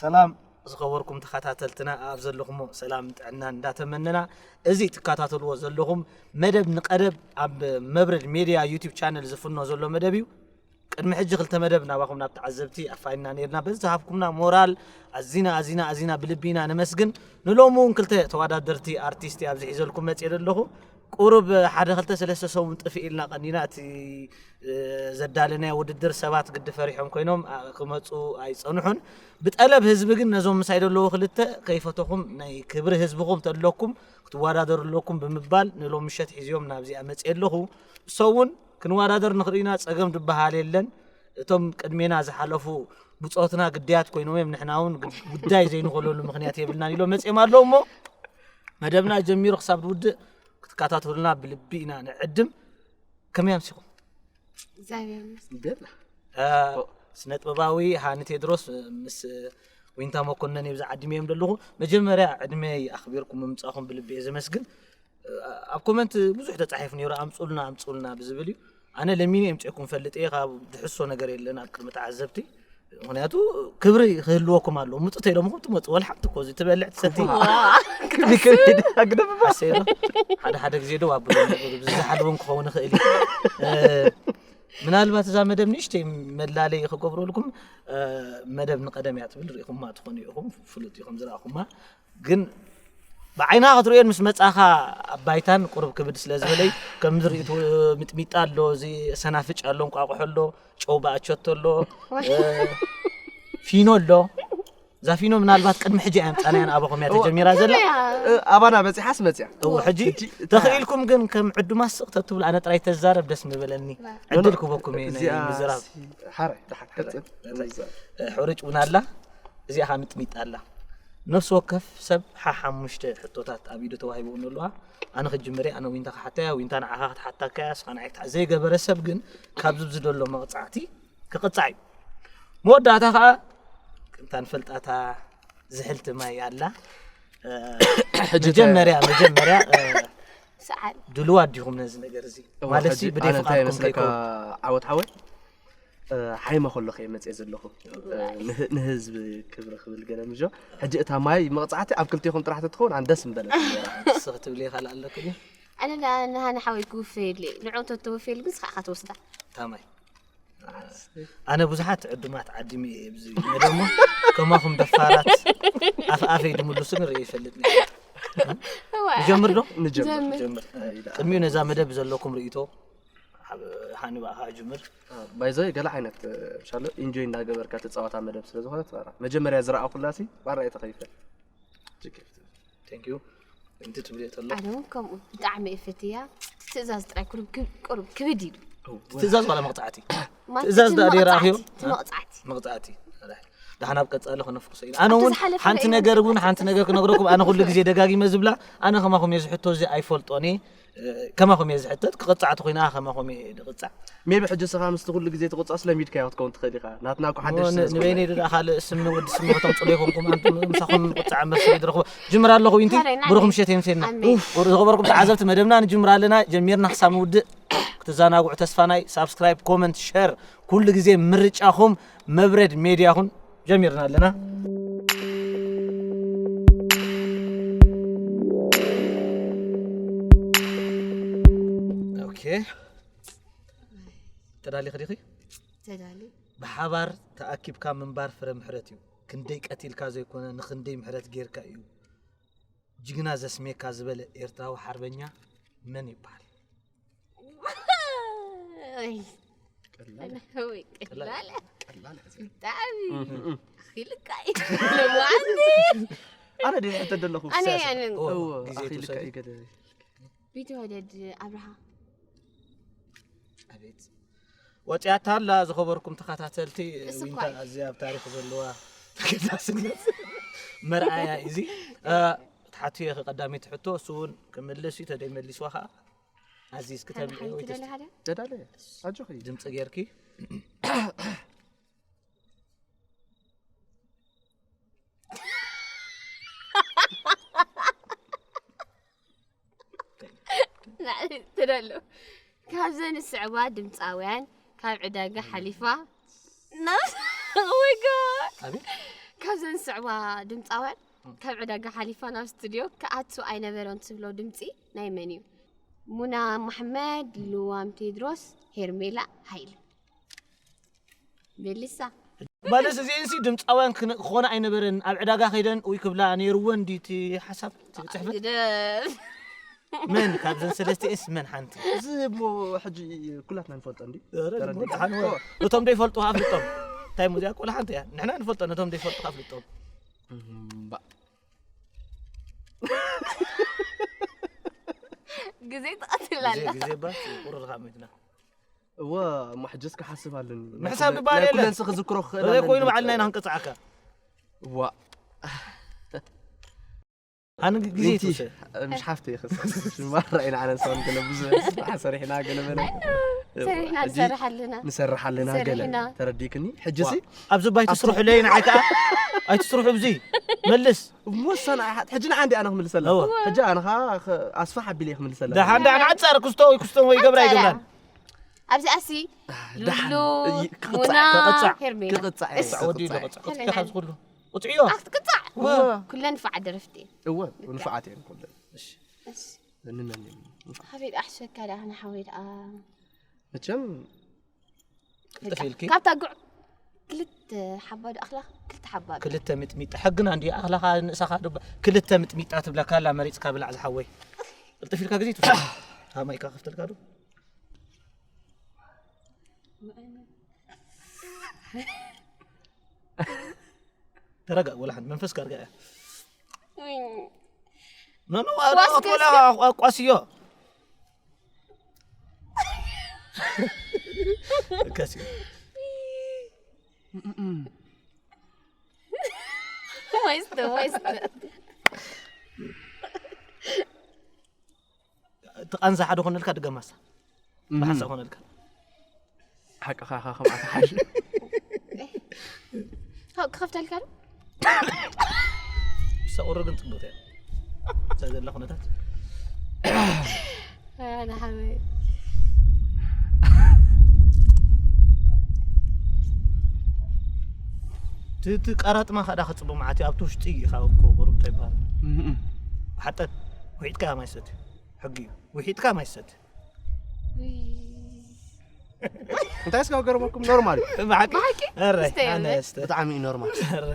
ሰላም ዝኸበርኩም ተኸታተልትና ኣብ ዘለኹሞ ሰላም ጥዕና እንዳተመነና፣ እዚ ትከታተልዎ ዘለኹም መደብ ንቐደብ ኣብ መብረድ ሜድያ ዩቲዩብ ቻነል ዝፍኖ ዘሎ መደብ እዩ። ቅድሚ ሕጂ ክልተ መደብ ናባኹም ናብ ተዓዘብቲ ኣፋይና ነርና። በዚ ዝሃብኩምና ሞራል ኣዚና ኣዚና ኣዚና ብልቢ ኢና ነመስግን። ንሎሚ እውን ክልተ ተወዳደርቲ ኣርቲስት ኣብዚ ሒዘልኩም መፅእ ኣለኹ። ቁሩብ ሓደ ክልተ ሰለስተ ሰሙን ጥፍእ ኢልና ቀኒና። እቲ ዘዳለናዮ ውድድር ሰባት ግዲ ፈሪሖም ኮይኖም ክመፁ ኣይፀንሑን። ብጠለብ ህዝቢ ግን ነዞም ምሳይ ዘለዉ ክልተ ከይፈተኹም ናይ ክብሪ ህዝብኹም ተለኩም ክትወዳደሩ ኣለኩም ብምባል ንሎም ምሸት ሒዝዮም ናብዚኣ መፅእ ኣለኹ። እሶ እውን ክንወዳደር ንኽእል ኢና፣ ፀገም ዝበሃል የለን። እቶም ቅድሜና ዝሓለፉ ብፆትና ግዳያት ኮይኖም እዮም፣ ንሕና እውን ጉዳይ ዘይንኸለሉ ምኽንያት የብልናን ኢሎም መፅኦም ኣለዉ። እሞ መደብና ጀሚሩ ክሳብ ዝውድእ ክትከታተሉና ብልቢ ኢና ንዕድም። ከመይ ኣምሲኹም? እግዚኣብሔር ይመስገን። ስነ ጥበባዊ ሃኒ ቴድሮስ ምስ ዊንታ መኮነን ኣብዚ ዓዲመዮም ዘለኹ። መጀመርያ ዕድመይ ኣኽቢርኩም ምምፃኹም ብልቢ እየ ዘመስግን። ኣብ ኮመንት ብዙሕ ተፃሒፉ ነይሩ፣ ኣምፁልና ኣምፁልና ብዝብል እዩ። ኣነ ለሚኒ የምፅእኩም ፈልጥ እየ፣ ካብ ድሕሶ ነገር የለን ኣብ ቅድሚ ተዓዘብቲ። ምክንያቱ ክብሪ ክህልወኩም ኣለዎ። ምፁ ተይሎምኹም ትመፁ፣ ወላ ሓንቲ እኮ እዚ ትበልዕ ትሰቲ ኣሰይዶ ሓደ ሓደ ግዜ ደው ኣብሉ ዝሓልውን ክኸውን ይኽእል እዩ። ምናልባት እዛ መደብ ንእሽተይ መላለይ ክገብረልኩም፣ መደብ ንቐደም እያ ትብል፣ ርኢኹማ ትኾኑ ኢኹም፣ ፍሉጥ ኢኹም ዝረኣኹማ። ግን ብዓይና ክትርእዮን ምስ መጻኻ ኣብ ባይታን ቁሩብ ክብድ ስለ ዝበለይ፣ ከም ዝርእቱ ሚጥሚጣ ኣሎ፣ እዚ ሰናፍጭ ኣሎ፣ እንቋቑሖ ኣሎ፣ ጨው ብኣቸቶ ኣሎ፣ ፊኖ ኣሎ። እዛ ፊኖ ምናልባት ቅድሚ ሕጂ እያ ኣምጻናያን ኣባኹም እያ ተጀሚራ ዘላ። ኣባና በጺሓስ መጽያ። እዎ ሕጂ ተኽኢልኩም ግን ከም ዕዱማት ስቕ ተትብሉ ኣነ ጥራይ ተዛረብ ደስ ምበለኒ። ዕድል ክበኩም እየ ናይ ምዝራብ። ሓራይ ተሓቀጽ። ሕሩጭ እውን ኣላ። እዚኣ ኸዓ ምጥሚጣ ኣላ። ነፍሲ ወከፍ ሰብ ሓሓሙሽተ ሕቶታት ኣብ ኢዱ ተዋሂብኡ ኣለዋ። ኣነ ክጅምር እየ፣ ኣነ ዊንታ ክሓታ እያ፣ ዊንታ ንዓኻ ክትሓታካ እያ፣ ንስኻ ንዓይ ክትሓ-፣ ዘይገበረ ሰብ ግን ካብ ዝብዚ ዘሎ መቕጻዕቲ ክቕጻዕ እዩ። መወዳእታ ኸዓ እታ ንፈልጣታ ዝሕልቲ ማይ ኣላ። እ፣ ሕጂ መጀመርያ፣ መጀመርያ፣ እ፣ ሰዓል። ድልዋት ዲኹም ነዚ ነገር እዚ? እወ፣ ማለት ሕጂ ብደይ ኣነ እንታይ ፍቓድኩም መስለካ ከይከውን። ዓወት ሓወይ? እ፣ ሓይመ ከለኹ እየ መፅየ ዘለኹ። እ፣ ንህ-፣ ንህዝቢ ክብሪ ክብል ገለ ምጆ። ሕጂ እታ ማይ መቕፃዕቲ ኣብ ክልቴኹም ጥራሕ ተትኸውን ኣነ ደስ ምበለኒ ነይራ። ንስኺ ትብልዮ ካልእ ኣለኪ ድዩ? ኣነ ዳ-፣ ንሃኒ ሓወይ ክውፈየሉ እየ። ንዕኡ እንተተወፍየሉ ግን ንስኻ ኢኻ ትወስዳ። እታ ማይ። ኣነ ብዙሓት ዕዱማት ዓዲመ እየ ኣብዚ መደብ እሞ ከማኹም ደፋራት ኣፍ ኣፈይ ድምልሱኒ ርእየ ይፈልጥ ነይረ። እዋይ። ንጀምር ዶ? ንጀምር። ጀምር። ቅድሚኡ ነዛ መደብ ዘለኩም ርእይቶ ሓብ-፣ ሃኒ ብኣኻ ጅምር። ባይዘይ ገለ ዓይነት ሻሎ ኢንጆይ እንዳገበርካ ትፃወታ መደብ ስለ ዝኾነት መጀመርያ ዝረኣኹላሲ ባራይ ተኸይፈ። Thank you። እንት ትብልዮ ተሎ ኣነ እውን ከምኡ ብጣዕሚ እየ ፈትያ። ትእዛዝ ጥራይ ቁሩብ ክብ- ቁሩብ ክብድ ኢሉ። ትእዛዝ ዋላ መቕፃዕቲ? ማለት ትእዛዝ እቲ ዳ ደይ ረኣኽዮ? መቕፃዕቲ፣ እቲ መቕፃዕቲ። መቕፃዕቲ። ዳሕና ኣብ ቀፃሊ ከነፍኩሶ ኢና። ኣነ እውን ተዝሓለፈ ሓንቲ ነገር እውን ሓንቲ ነገር ክነግረኩም፣ ኣነ ኩሉ ግዜ ደጋጊመ ዝብላ፣ ኣነ ከማኹም እየ ዝሕቶ፣ እዚ ኣይፈልጦን እየ። ከማኹም እየ ዝሕተት፣ ክቕፃዕ ተኾይና ከማኹም እየ ዝቕፃዕ። ሜቢ ሕጂ ስኻ ምስቲ ኩሉ ግዜ ትቕፃ ስለሚድካዮ ክትከውን ትኽእል ኢኻ። ናትና እኮ ሓደሽ ስለ ዝኾነ። ንበይነይ ዶ ደኣ ካልእ ስምኒ ወዲ ስምኒ ከተምፅሉ ይኾንኩም፣ ኣንቱም ምሳኹም ንቕፃዕ እምበር ስለ ዝረኽቦ። ጅምር ኣለኹ ዊንቲ፣ ሃረይ፣ ናበይ? ብሩኽ ምሸት የምሴና። ኣሜን። ኡፍ፣ ዝኸበርኩም ተዓዘብቲ መደብና ንጅምር ኣለና። ጀሚርና ክሳብ ንውድእ ክትዘናግዑ ተስፋና እዩ። ሳብስክራይብ፣ ኮመንት፣ ሸር ኩሉ ግዜ ምርጫኹም መብረድ ሜድያ ይኹን። ጀሚርና ኣለና። ኦኬ። ተዳሊኺ ዲኺ? ተዳሊ። ብሓባር ተኣኪብካ ምንባር ፍረ ምሕረት እዩ። ክንደይ ቀቲልካ ዘይኮነ ንኽንደይ ምሕረት ጌርካ እዩ ጅግና ዘስሜካ ዝበለ ኤርትራዊ ሓርበኛ መን ይበሃል? ኣይ፣ ቀላል። ወይ ቀላል። ቀላል ሕዚ። ብጣዕሚ። እም። ኣኺልካ እዩ። ለዋዕቲ። ኣነ ድየ ሕቶ ዘለኹ። ኣነ፣ ኣነ። እዎ፣ ግዜ ኣኺልካ ትውሰድ። እዩ ገለ። ቢትወደድ ኣብርሃ። ኣቤት። ወፂኣታ ኣላ። ዝኸበርኩም ተኸታተልቲ እሱ ዊንታ እኳ እዩ። ኣዝያ ኣብ ታሪኽ ዘለዋ ተገዳስነት መርኣያ እዩ እዚ። እ፣ ትሓትዮ ኢኺ ቀዳመይቲ ሕቶ፣ እሱ እውን ክምልስ እዩ፣ ተደይ መሊስዋ ከዓ ኣዚዝኪ ተብልዒ ወይ ተስቲ-? ደዳለ ኣጆኺ። ድምፂ ጌርኪ። ናዕ-፣ ትደሎ። ካብዘን ዝስዕባ ድምፃውያን ካብ ዕዳጋ ሓሊፋ ናብ-፣ ወይ ጋ-፣ ኣቤት። ካብዘን ዝስዕባ ድምፃውያን ካብ ዕዳጋ ሓሊፋ ናብ ስቱድዮ ክኣቱ ኣይነበሮን ትብሎ ድምፂ ናይ መን እዩ? ሙና መሓመድ፣ ልዋም ቴድሮስ፣ ሄርሜላ ሃይለ። ቤሊሳ። ማለት እዚኤንሲ ድምፃውያን ክነ- ክኾና ኣይነበረን። ኣብ ዕዳጋ ከይደን ውይ ክብላ ነይርወን ድዩ እቲ ሓሳብ እቲ ጽሕፈት? ግደፍ። መን ካብዘን ሰለስቲኤስ መን ሓንቲ? እዚ እሞ ሕጂ ኩላትና ንፈልጦ እንዲ ኧረ፣ ተረዲእካ? ደሓን ወ- እቶም ዘይፈልጡ ኣፍልጦም። እንታይ ሙዚያ ቆልዓ ሓንቲ እያ። ንሕና ንፈልጦ ነቶም ዘይፈልጡ ኣፍልጦም። እምባ። ግዜ ትቐትል ኣላ። ግዜ ባ ቁርር ካብ ሚትና። እወ እሞ ሕጅስ ክሓስብ ኣለኒ። ምሕሳብ ዝበሃል ናይ የለን። ኩለን ስኽ ዝክሮ ክኽእል እዘይ ኣለኒ። ኮይኑ በዓልና ኢና ክንቅፅዓካ። ዋ ኣነ ግዜ ሚንቲ፣ ትውሰ። ምሽ ሓፍቲ ይኸስስ ማራ ኢና ኣነ ሰውን ገለ ብዙሕ ስራሕ ሰሪሕና ገለ በለ ሰሪሕና ሕጂ ንሰርሕ ኣለና። ንሰርሕ ኣለና ገለ ሰሪሕና። ተረዲክኒ። ሕጂ ሲ ኣብዚ ባይ ትስርሑ ለይ ንዓይ ከዓ ኣይትስርሑ ብዚ መልስ ሞሳና ሕጂ ንዓ እንዲ ኣነ ክምልሰላ እወ። ሕጂ ኣነ ከዓ ኣስፋሕ ኣቢለ ክምልሰላ ደሓን ደሓን ዓፃር ክስቶ ወይ ክስቶ ወይ ገብራ ይገብራን ኣብዚ ኣሲ ደሓን ሉሉ ይ- ክቕፃዕ- ሙና ክቕፃዕ- ሄርሜላ ክቕፃዕ እየ እስ- ክቕፃዕ ወዲ ኢሉ ክቕፃዕ። ቅፅዕ ክትካ ካብ ዝኩሉ ቅፅዕዮ ኣክት ክፃዕ እወ። ኩለን ንፋዓት ደረፍቲ እወ ንፋዓት እየን ኩለን እሺ። እንመን እዮም ሓበይ ኣሕሸካ ደኣ ንሓወይ ደኣ መቸም ቅልጥፍ ኢልኪ ካብታ ጉዕ ክልተ ሓባ ዶ ኣኽላ ክልተ ሓባ ክልተ ምጥሚጣ ሕግና እንዲ ኣኽላኻ ንእሳኻ ዶ ክልተ ምጥሚጣ ትብለካ ኣላ መሪፅካ ብላዕ ዝሓወይ ቅልጥፍ ኢልካ ግዜ ትውሰድ ሃማይካ ከፍተልካ ዶ ተረጋእ ወላ ሓንቲ መንፈስካ ርጋ እያ ኖኖ ዋስክስ። ቆላ ቋስዮ ከስዮ ወይስተ ወይስተ ትቃንዛ ሓደ ኮነልካ ድገማሳ ብሓንሳ ኮነልካ ሓቅኻ ኻ ከምኣ ተሓሽ ሃው ክኸፍተልካ ዶ ሰቁሪ ግን ፅቡቅ እያ እዛ ዘላ ኩነታት ኣነ ሓበይ እቲ ቀራጥማ ካዳ ክፅቡ መዓት ኣብቲ ውሽጢ ኢኻ እኮ ቁሩብ እንታይ ይበሃል ሓጠን ውሒጥካ ማይ ሰት ሕጊ እዩ ውሒጥካ ማይ ሰት እንታይ እስካ ገረመኩም ኖርማል እዩ ብሓቂ ብሓቂ? ኧረ ስተይ ኣነ በለ። እስተ ብጣዕሚ እዩ ኖርማል ኧረ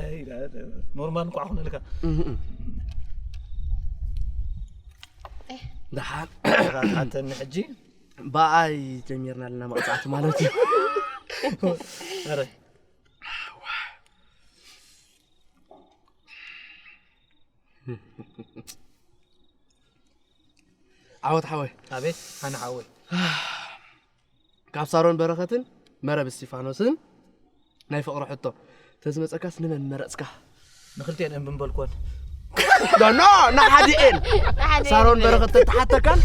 ኖርማል እንኳ ክኾነልካ ደሓን ኣተኒ ሕጂ ብኣይ ጀሚርና ኣለና መቕፃዕቲ ማለት እዩ ኧረ ዓወት ሓወይ ኣቤት ኣነ ሓወይ ካብ ሳሮን በረኸትን መረብ እስቲፋኖስን ናይ ፍቕሪ ሕቶ ተዝመፀካስ ንመን መረፅካ ንክልቲኤን እምቢ ምበልኮን ኖ ንሓዲኤን ሳሮን በረኸት ተተሓተካን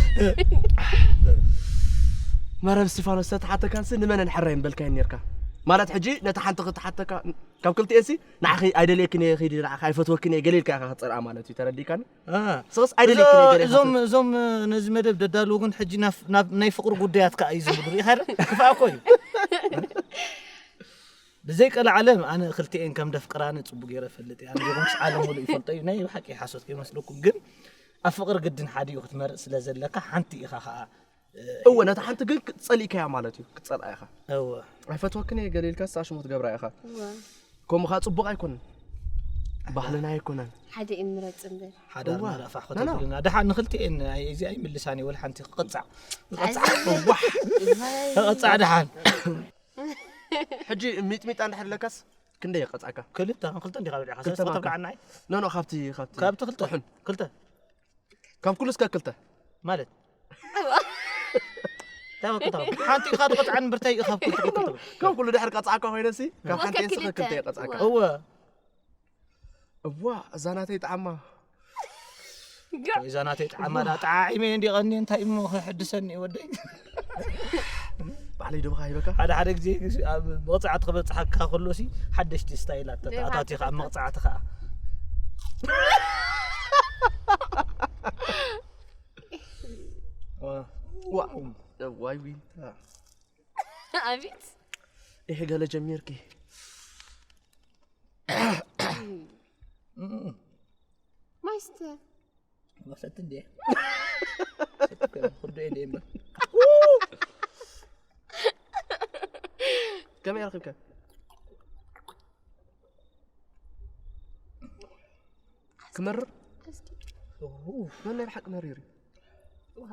መረብ እስቲፋኖስ ተተሓተካን ስ ንመነን ሕራይ ምበልካየን ነርካ ማለት ሕጂ ነቲ ሓንቲ ክትሓተካ ካብ ክልቲኤን ሲ ንዓኺ ኣይደልየክን እየ ኺዲ ንዓኺ ኣይፈትወክን እየ ገለ ኢልካ ኢኻ ክትፀርኣ ማለት እዩ ተረዲእካኒ ስቕስ ኣይደልየክን እየ ገለ ኢኻ እዞም እዞም ነዚ መደብ ደዳልዉ ግን ሕጂ ናብ ናይ ፍቅሪ ጉዳያት ከዓ እዩ ዝብሉ ሪኢኻ ዶ ክፋእ እኮ እዩ ብዘይ ቀልዓለም ኣነ ክልቲኤን ከም ደፍቅራኒ ፅቡቅ ገይረ ፈልጥ እየ ኣነ ምስ ዓለም ሙሉእ ይፈልጦ እዩ ናይ ብሓቂ ሓሶት ከይመስለኩም ግን ኣብ ፍቅሪ ግድን ሓደ እዩ ክትመርፅ ስለ ዘለካ ሓንቲ ኢኻ ከዓ እወ ነታ ሓንቲ ግን ጸሊእካያ ማለት እዩ ክትጸልኣ ኢኻ እወ ኣይፈትወክን እየ ገለ ኢልካ ስታ ሽሙ ትገብራ ኢኻ ከምኡ ከዓ ፅቡቅ ኣይኮነን ባህልና ኣይኮነን ሓደ እዩ ምረፅ እምበር ሓዳርና እዋ። ዳፋሕ ና፣ ና። ከተብልና ደሓን ንክልቲኤን እዚ ኣይምልሳን እየ ወላ ሓንቲ ክቕፃዕ ኣዚ ክቕፃዕ ደሓን ሕጂ ሚጥሚጣ እንድሕር ለካስ ክንደይ ይቐፃካ ክልተ ክልተ እንዲኻ በሊዕካ ክልተ ሰለስተ ማንካ። ተብልዓና ኖ ኖ ካብቲ ካብቲ ካብቲ ክልተ ጥሑን ክልተ ካብ ኩሉ እስከ ክልተ ማለት ታበቅታ ሓንቲ ኢኻ ትቐፅዓን ብርታይ ኢኻ ክልተ ክልተ ካብ ኩሉ ድሕር ቀፃዕካ ኮይነ ሲ ካብ ሓንቲ ወከ እንስኸ ክልተ። ክልተ ይቐፃዕካ እወ እዋ እዛ ናተይ ጣዕማ እዛ ናተይ ጣዕማ ዳ ጣዒመ እንዲ ቀኒ እንታይ እሞ ክሕድሰኒ ወደይ ባዕለይ ድብኻ ሂበካ ሓደ ሓደ ግዜ ኣብ መቕፃዕቲ ክበፅሓካ ከሎ ሲ ሓደሽቲ ስታይላት ተተኣታቲኻ ኣብ መቕፃዕቲ ከዓ ዋ ዋይ ዊንታ ኣቤት ይሄ ገለ ጀሚርኪ እም፣ ማይስተ መፍሰት እንዴ? ክዶ እንዴ እምበር። ከመይ ረኺብካ? ክመርር? መን ናይ ብሓቂ መሪር እዩ? ውሃ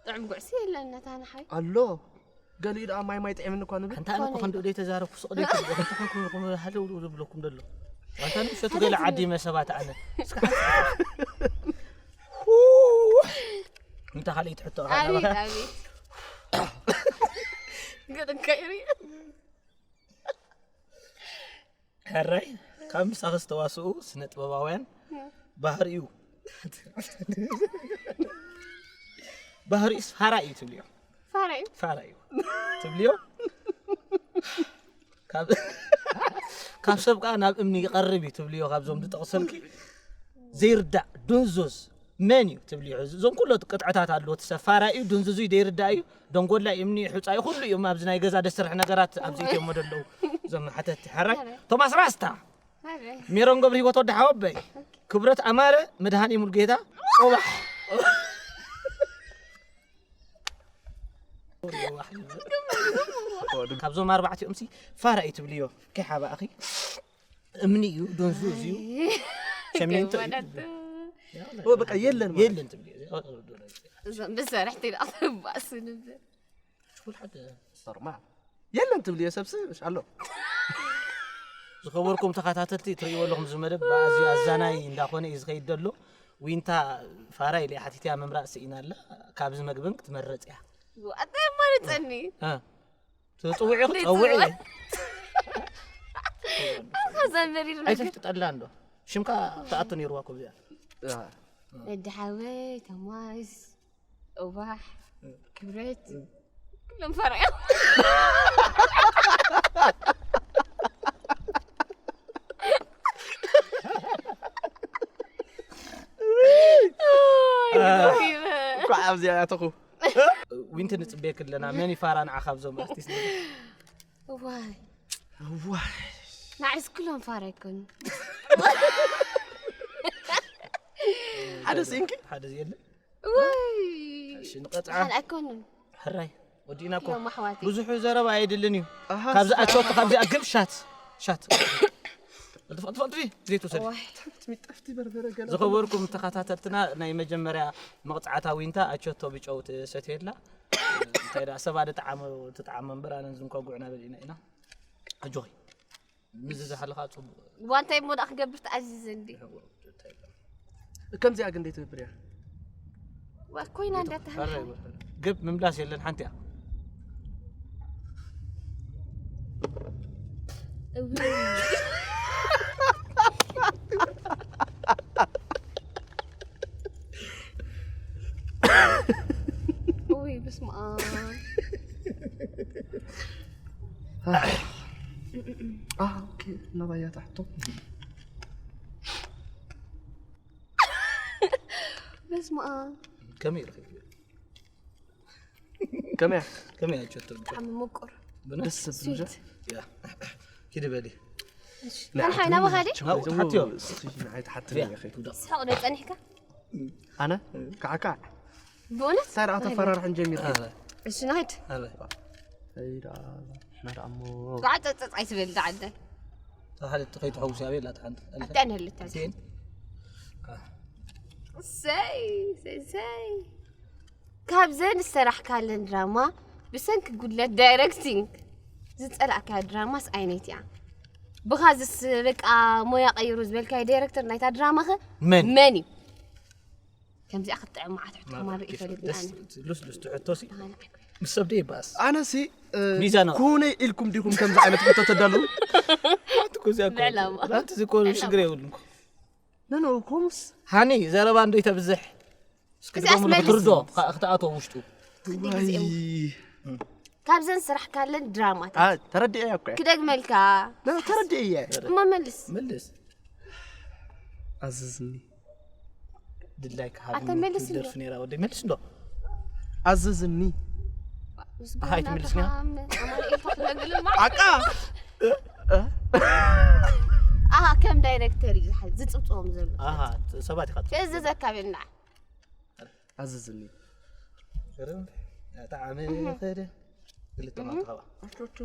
ጥዑም ጉዕሲ የለን ነታ ንሓይ ኣሎ። ገሊኡ ደኣ ማይ ማይ ጥዕምኒ እኳ ንብል። ኣንታ ኣነ እኮ ክንዲ ወደይ ተዛረብኩ ስቕ ደይ ትብሎ። እንታይ ኮንኩም ኢኹም ሃለው ዝብለኩም ዘሎ? ኣንታ ንእሸቱ ገለ ዓዲ መሰባት ኣነ። እስከ ሓንቲ እንታ ካልእ ትሕቶ ኣቤት ኣቤት ገጥን ከይሪ ሕራይ ካብ ምሳኺ ዝተዋስኡ ስነ ጥበባውያን ባህሪኡ ባህሪኡስ ፋራ እዩ ትብልዮ። ፋራ እዩ ፋራ እዩ ትብልዮ። ካብ ካብ ሰብ ከዓ ናብ እምኒ ይቐርብ እዩ ትብልዮ። ካብዞም ዝጠቕሰልኪ ዘይርዳእ ድንዙዝ መን እዩ ትብልዮ። እዞም ኩሎ ቅጥዕታት ኣለዎ። እቲ ሰብ ፋራ እዩ፣ ድንዙዝ እዩ፣ ዘይርዳእ እዩ፣ ደንጎላ እዩ፣ እምኒ እዩ፣ ሑፃ እዩ፣ ኩሉ እዮም ኣብዚ ናይ ገዛ ደሰርሕ ነገራት ኣብዚ እትዮሞ ደለዉ። እዞም ሓተቲ ሕራይ ቶማስ ራስታ፣ ኣረ ሜሮን ገብረ ህይወት፣ ወዲ ሓወበይ፣ ክብረት ኣማረ፣ መድሃኒ ሙልጌታ፣ ኦባሕ ካብዞም ኣርባዕቲኦም ሲ ፋራ እዩ ትብልዮ። ከይሓባእኺ እምኒ እዩ፣ ዶንዙዝ እዩ፣ ሸሚንቶ እዩ። ወለዱ ኦ በቃ የለን ማለት። የለን ትብልዮ። እዞም ብሰርሕቲ ደኣ ተባእሱ ንብል ሽኩል ሓደ ኖርማል የለን ትብልዮ ሰብሲ እሺ ኣሎ። ዝኸበርኩም ተኸታተልቲ፣ ትርእይዎ ኣለኹም፣ እዚ መደብ ብኣዝዩ ኣዛናይ እንዳኾነ እዩ ዝኸይድ ዘሎ። ዊንታ ፋራ ኢለ ሓቲትያ ምምራፅ ስኢና ኣላ። ካብዚ መግብን ክትመርፅ እያ። ኣታ የማርፀኒ እ፣ ትፅውዒ ክፀውዒ እየ። ከዛን መሪር ነገር ኣይተፍጥጠላ እንዶ። ሽምካ ተኣቱ ነይርዋ እኮ እዚኣ። ወዲ ሓወይ ተማስ እዋሕ ክብረት ኩሎም ፈርዖም እንኳዕ ኣብዚኣ ያተኹ ዊንቲ ንፅበየክ ኣለና። መን ይፋራ ንዓ ካብዞም ኣርቲስት? ዋይ ዋይ ንዓይስ ኩሎም ፋራ ይኮኑ ሓደ ስኢንኪ ሓደ የለ። ወይ እሺ ንቐፅዓ። ሓደ ኣይኮኑን ሕራይ ወዲእና እኮ እዮም ኣሕዋተይ ብዙሑ ዘረባ ኣይድልን እዩ። ኣሃ፣ ካብዚ ኣቸወቶ ካብዚ ኣግብ ሻት ሻት ጥፍጥፍጥፊ ዘይትውሰድ። ዋይ ሚጠፍቲ በርበረ ገለ ዝኸበርኩም ተኸታተልትና ናይ መጀመርያ መቕፃዕታ ዊንታ ኣቸቶ ብጨው ትሰትየላ። እንታይ ደኣ ሰባ ድጠዓሞ ትጠዓሞ እምበር ኣነ ዝንኮ ጉዕና በሊዕና ኢና። ኣጆኺ ምዚ ዝሓለኻ ፅቡቅ። ዋንታይ ሞ ደኣ ክገብር ተኣዚዘ እንዲ ከምዚኣ ግን ደይ ትብብር እያ ዋ ኮይና እንዳተሃለ ግብ ምምላስ የለን ሓንቲ እያ። ውይ በስመ ኣብ ኦኬ ናባያ ታሕቶ በስመ ኣብ ከመይ ረኺብዮ? ከመያ ከመይ ኣቸቶ? ብጣዕሚ ምቁር ደስ ዝብል ስዊት ያ ኪዲ በሊ ሓንሓይ ናባኻ ድየ ናብኡ ትሓትዮ። ንዓይ ትሓትኒ ኢኺ ስሕቕ ዶ ጸኒሕካ ኣነ ካዕካዕ ብእውነት እንታይ ደኣ ተፈራርሕን ጀሚርካ ኣረ እሺ ናይድ ኣይ ደኣ ንሕና ደኣ እሞ ጓዕ ጸጸጽ ኣይትበል ደዓደ ተሓደ ተኸይትሐውስ ያበ ላታ ሓንቲ ኣትያን ህልታ ቴን ሰይ ሰይ ሰይ ካብዘን ዝሰራሕካለን ድራማ ብሰንኪ ጉድለት ዳይረክቲንግ ዝፀላእካያ ድራማስ ዓይነት እያ? ብኻ ዝስ በቃ ሞያ ቀይሩ ዝበልካዮ ዳይረክተር ናይታ ድራማ ኸ መን? መን እዩ? ከምዚኣ ክትጥዕም መዓት ሕቶ ክማርእ ይፈልጥ ደስ ኣነ ሉስ ሉስ ትሕቶሲ ምስ ሰብ ደይ ይባስ ኣነሲ ሚዛናዊ። ኩነ ኢልኩም ዲኹም ከምዚ ዓይነት ሕቶ ተዳልዉ ትኩዚያ ብዕላማ። ናቲ ዝኮ ሽግር የብሉን። ነኖ ኮምስ ሃኒ ዘረባ እንዶ ይተብዝሕ። እስኪ እዚኣስ ድገሙ መልስ። ክትርዶ ክትኣቶ ውሽጡ። ክልተ ግዜ እው። ካብዘን ስራሕ ካለን ድራማታት ተረዲኤ እኮ ክደግመልካ ተረዲኤ እሞ መልስ መልስ ኣዝዝኒ ድላይ ኣንተ መልስ እንዶ። ደርፍ ነራ ወደ መልስ እንዶ። ኣዝዝኒ ምስ ኣሃ፣ ኣይትመልስኒ? ኣቦና ኣማኑኤል ተኽለ ግልማ ዓቃ ኣሃ ከም ዳይሬክተር እዩ ዝሓ- ዝጽብጽቦም ዘሎ። ኣሃ ሰባት ኢኻ እዝዘካ በልና። ኣዝዝኒ። ገርም ጣዕሚ ኸደ ክልተ ማንካ ኸባ ኣሽቶቹ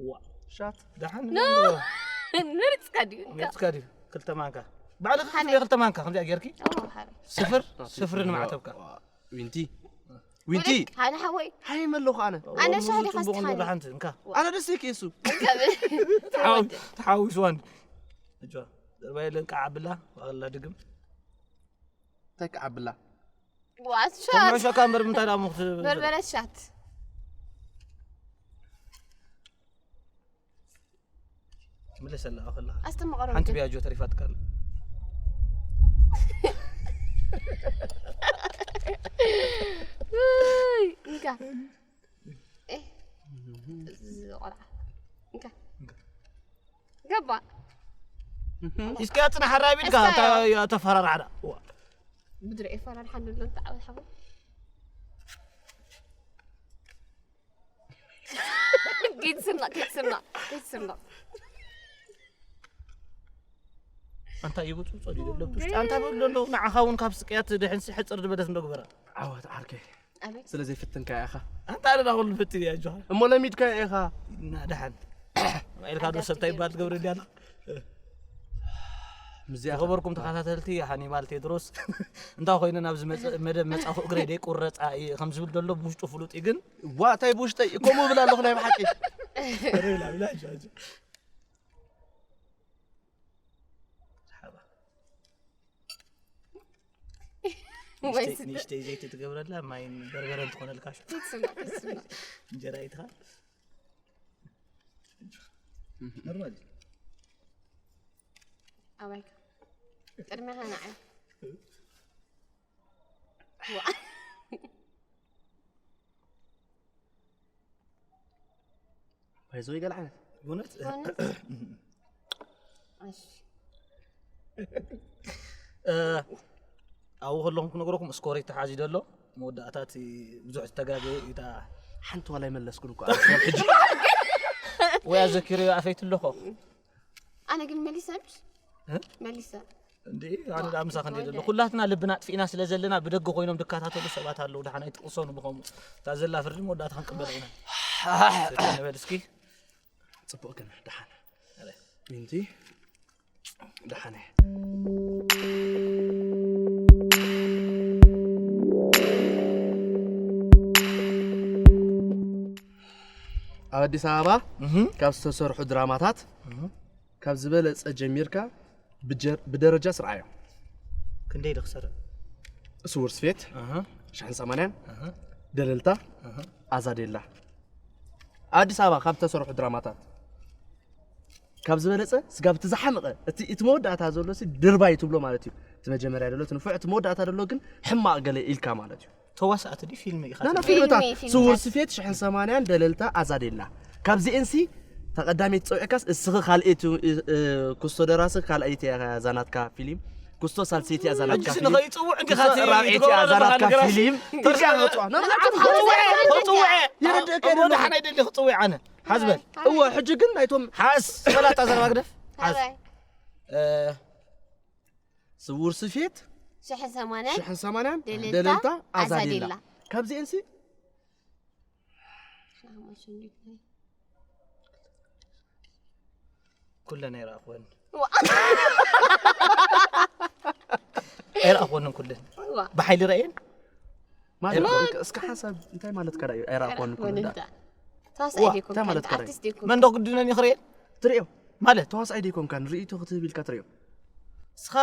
ዋ ሻት ደሓን ንርጽካ ድዩ? መጽካ ድዩ ክልተ ማንካ ባዕልኻ ክፍለ ክልተ ማንካ ከምዚኣ ጌርኪ ኦ፣ ሓረ። ስፍር ስፍሪ ንማዕተብካ ዊንቲ ዊንቲ ሃነ ሓወይ ሃይ መለኹ ኣነ ኣነ ሻሂ ዲኻ ጽቡቕ ስትሓኒ? ንብሎ ሓንቲ እንካ ኣነ ደስ ይክ እሱ ተሓው- ተሓዊስዋን እጆ ዘርባይ ለንቃ ዓብላ ዋላ ድግም እንታይ ክዓብላ ዋት ሻት ተመሸካ እምበር ምንታይ ዳሞ ክትብል በርበረ ሻት ምለሰላ ከላ ኣስተምቐሮ ሓንቲ ቢያጆ ተሪፋትካ ኣላ ውይ፣ እንካ ኤ፣ እዚ ቆልዓ እንካ ገባ እስኪ ኣጽና ሓራቢልካ እስካዮ። ተፈራራዕዳ ብድረ ኤፈራርሓ ንብሎ ተዓወት ሓቦ ጌት ስርና ጌት ስርና ጌት ስርና ኣንታ ይብፁ ፀዲዱ ኣሎ ብሽጢ ኣንታ በሉ ኣሎ ንዓኻ እውን ካብ ስቅያት ድሕንሲ ሕፅር ዝበለት እንዶ ግበራ ዓወት ዓርከይ ኣቤት ስለ ዘይፍትንካ ኢኻ ኣንታ ኣደዳ ኩሉ ፍትን እያ ጆሃ እሞ ለሚድካ ኢኻ እና ደሓን ኢልካ ዶ ሰብታ ይባል ትገብረልያ ኣላ ምዚኣ ዝኸበርኩም ተኸታተልቲ ሃኒባል ቴድሮስ እንታይ ኮይነ ናብዚ መጽ- መደብ መጻኹ እግረይ ደይ ቁረፃ እየ ከም ዝብል ዘሎ ብውሽጡ ፍሉጥ እዩ ግን ዋ እንታይ ብውሽጠይ ከምኡ እብል ኣለኹ ናይ ብሓቂ ወይ ስተ- ንእሽተይ ዘይቲ ትገብረላ ማይን በርበረን ትኾነልካ ሽዑ ጌት ስርና ጌት ስርና እንጀራ ይትኻ ኖርማል ኣባይካ ቅድሚያ ሃናዓይ ባይዘ ይገል ዓይነት ብእውነት ኮነ እሺ እ፣ ኣብኡ ከለኹም ክነግረኩም ስኮር ተሓዚ ደሎ መወዳእታት ብዙሕ ዝተጋገየ ኢታ ሓንቲ ዋላ ይመለስኩን እኮ ኣብ ሕጂ ወይ ኣዘኪረዮ ኣፈይት ኣለኹ ኣነ ግን መሊሰ ምሽ እ? መሊሰ እንዴ ኣነ ዳ ምሳኸ እንዴ ደሎ ኩላትና ልብና ኣጥፊእና ስለ ዘለና ብደገ ኮይኖም ድካታተሉ ሰባት ኣለዉ ደሓን ኣይትቕሰኑ ብኸምኡ እታ ዘላ ፍርዲ መወዳእታ ክንቅበላ ኢና ንበል እስኪ ፅቡቅ ግን ደሓን ሚንቲ ደሓን እየ ኣብ ኣዲስ ኣበባ እህም፣ ካብ ዝተሰርሑ ድራማታት እህም። ካብ ዝበለፀ ጀሚርካ ብጀር- ብደረጃ ስርዓዮ ክንደይ ዶ ክሰርዕ ስውር ስፌት ኣሃ፣ ሽሕን ሰማንያን ኣሃ፣ ደለልታ ኣሃ። ኣዛዴላ ኣብ ኣዲስ ኣበባ ካብ ዝተሰርሑ ድራማታት ካብ ዝበለፀ ስጋብ እቲ ዝሓመቐ እቲ እቲ መወዳእታ ዘሎ ሲ ድርባይ ትብሎ ማለት እዩ እቲ መጀመርያ ደሎ እቲ ንፉዕ እቲ መወዳእታ ደሎ ግን ሕማቕ ገለ ኢልካ ማለት እዩ ተዋሳእቲ ድዩ ፊልም ኢኻ ናና ትብል? ፊልምታት ፊልምታት። ስውር ስፌት ሽሕን ሰማንያን ደለልታ ኣዛዴላ ካብዚኤን ሲ ተቐዳሚት ፀውዕካስ እስኺ ካልኣይቲ እ፣ ክስቶ ደራሲ ካልኣይቲ እያ እዛ ናትካ ፊልም ክስቶ ሳልሰይቲ እያ እዛ ናትካ ሕጂ ፊልም ንኸይፅውዕ እንዲኻ ክስቶ ራብዐይቲ እያ እዛ ናትካ ፊልም ኢልካ ክትፅዋ ናብዚ ዓዲ ክፅውዕ ክፅውዕ ክፅውዕ ይርድእካ እሞ የለን ደሓን ኣይደሊ ክፅውዕ ኣነ ሓዝበል እወ ሕጂ ግን ናይቶም ሓዝ በላታ ዘረባ ግደፍ ሓዝ ሓባይ እ፣ ስውር ስፌት ሽሕን ሰማንያን ሽሕን ሰማንያን ደለልታ ደለልታ ኣዛዴላ። ኣዛዴላ ካብዚኤን ሲ ኩለን ኣይረኣኽወን ዋ- ኣይረኣኽወንን ኩለን ዋ- ብሓይሊ ረእየን ማለት ኤርትራ። እስከ- እስከ ሓሳብ እንታይ ማለትካ ዳ እዩ ኣይረኣኽወን ኩሉ ዳ ተዋሳኣይ ዋ፣ ዲኩም እንታይ ማለት ካልእ ከ? ኣርቲስት ዲኩም መንዶ ግድነን ይኽርእየን ትርእዮ ማለት ተዋሳኣይ ደይኮንካን ርእይቶ ክትህብ ኢልካ ትርእዮ እስኻ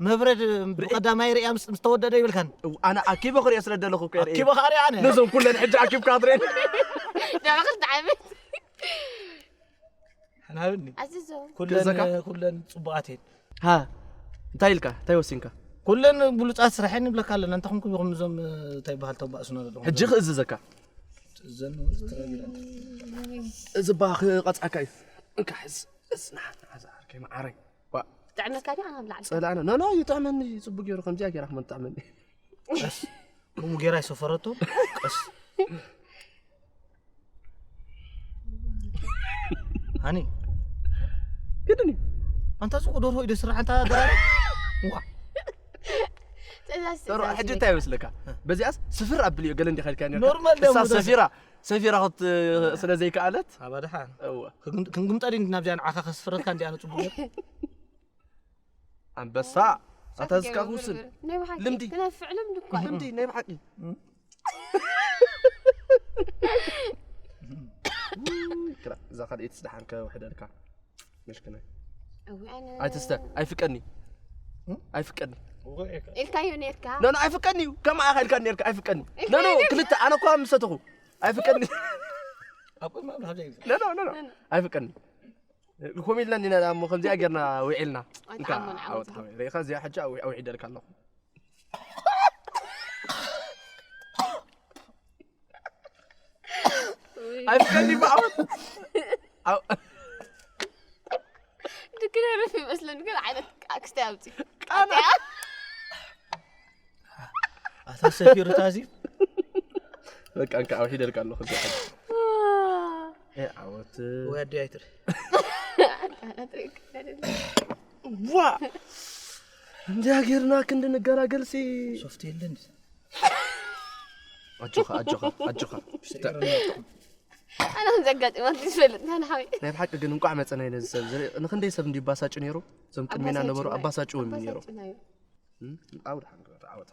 መብረድ ብቐዳማይ ርእያ ምስ ምስ ተወደደ ይብልካን እው፣ ኣነ ኣኪበ ክርእዮ ስለ ደለኹ እኮ የርኢ ኣኪበ ኻርያ ኣነ ነዞም ኩለን ሕጂ ኣኪብካ ትርእየን ዳዕማ ክልተ ዓመት ሓናብኒ ኣዚዞ ኩለን ገዛካ? ኩለን ጽቡቓት እየን ሃ እንታይ ኢልካ እንታይ ወሲንካ ኩለን ብሉጻት ስራሐን ንብለካ ኣለና እንተ ኹንኩም ኢኹም እዞም እንታይ በሃል ተባእሱና ዘለኹም ሕጂ ክእዝዘካ ዘን እዚ ባ ክቐጽዓካ እዩ እንካ ሕዝ እዝና ዓዛ ዓርከይ መዓረይ ዋ ጥዕመካ ዲ ኣነ ብላዕሊ ጸላእና ኖ ኖ ይጥዕመኒ ጽቡቅ ገይሩ ከምዚኣ ገይራ ክመን ጥዕመኒ ቀስ ከምኡ ገይራ ይሰፈረቶ ቀስ ሃኒ ግድን እዩ ኣንታ ጽቁ ደርሆ ኢደ ስራሕ ኣንታ ደራሪ። ዋ። ትእዛዝ ዶሮ ትእዛዝ ሕጂ እዩ። እንታይ ይመስለካ? በዚኣስ ስፍር ኣብልዮ ገለ እንዲኻ ኢልካ ነርካ። ኖርማል ደሞ እሳ ደስ- ሰፊራ ሰፊራ ክት ስለ ዘይከኣለት ኣባ ደሓን እወ ክንግምጣ ድን ናብዚኣ ንዓኻ ከስፍረካ እንዲኣ ንጽቡቅ። ኣንበሳ ኣታ ዝካ ክውስን ናይ ብሓቂ ልምዲ። ክነፍዕ ልምዲ እኳ እዩ። ልምዲ ናይ ብሓቂ። ክላ እዛ ካልኣይቲ ስደሓን ከውሕደልካ ምሽክና እዊ ኣነ ኣይትስተ ኣይፍቀኒ ኣይፍቀኒ ኢልካዮ ነርካ ኖ ኖ ኣይፍቀኒ እዩ ከማኣ ኢልካ ነርካ ኣይፍቀኒ ኖ ኖ ክልተ ኣነ እኳ ምሰተኹ ኣይፍቀኒ ኣብ ቅድሚ ኣብርሃ ዘይብል ኖ ኖ ኖ ኖ ኣይፍቀኒ ኮም ኢልና እንዲና እሞ ከምዚኣ ጌርና ውዒልና እንካ ኣይጠዓሞን ዓወት ዓወት ሓወይ ርኢኻ እዚኣ ሕጂ ኣውዒ- ኣውዒደልካ ኣለኹ ኣይፍቀኒ ብዓወት ድክነርፍ ይመስለኒ ግን ዓይነት ኣክስታይ ኣውፂ ቃና ኣታ ሰፊሩታ እዚ በቃ እንካ ኣውሒደልካ ኣለኹ እዚኣ ሕጂ እ፣ ዓወት ወይ ኣዲ ኣይትር ዋ እንዲያ ጌርና ክንዲ ንገላገልሲ ሶፍት የለን ኣጆኻ ኣጆኻ ኣጆኻ ኣነ ከም ዘጋጢማት ዝፈልጥ ናን ሓዊ ናይ ብሓቂ ግን እንቋዕ መፀና ነዚ ሰብ ዝርኢ ንክንደይ ሰብ እንዲ ባሳጭ ነይሩ እዞም ቅድሜና ነበሩ ኣባሳጭ እውን ነይሩ ኣብ ድሓን ግበር ዓወት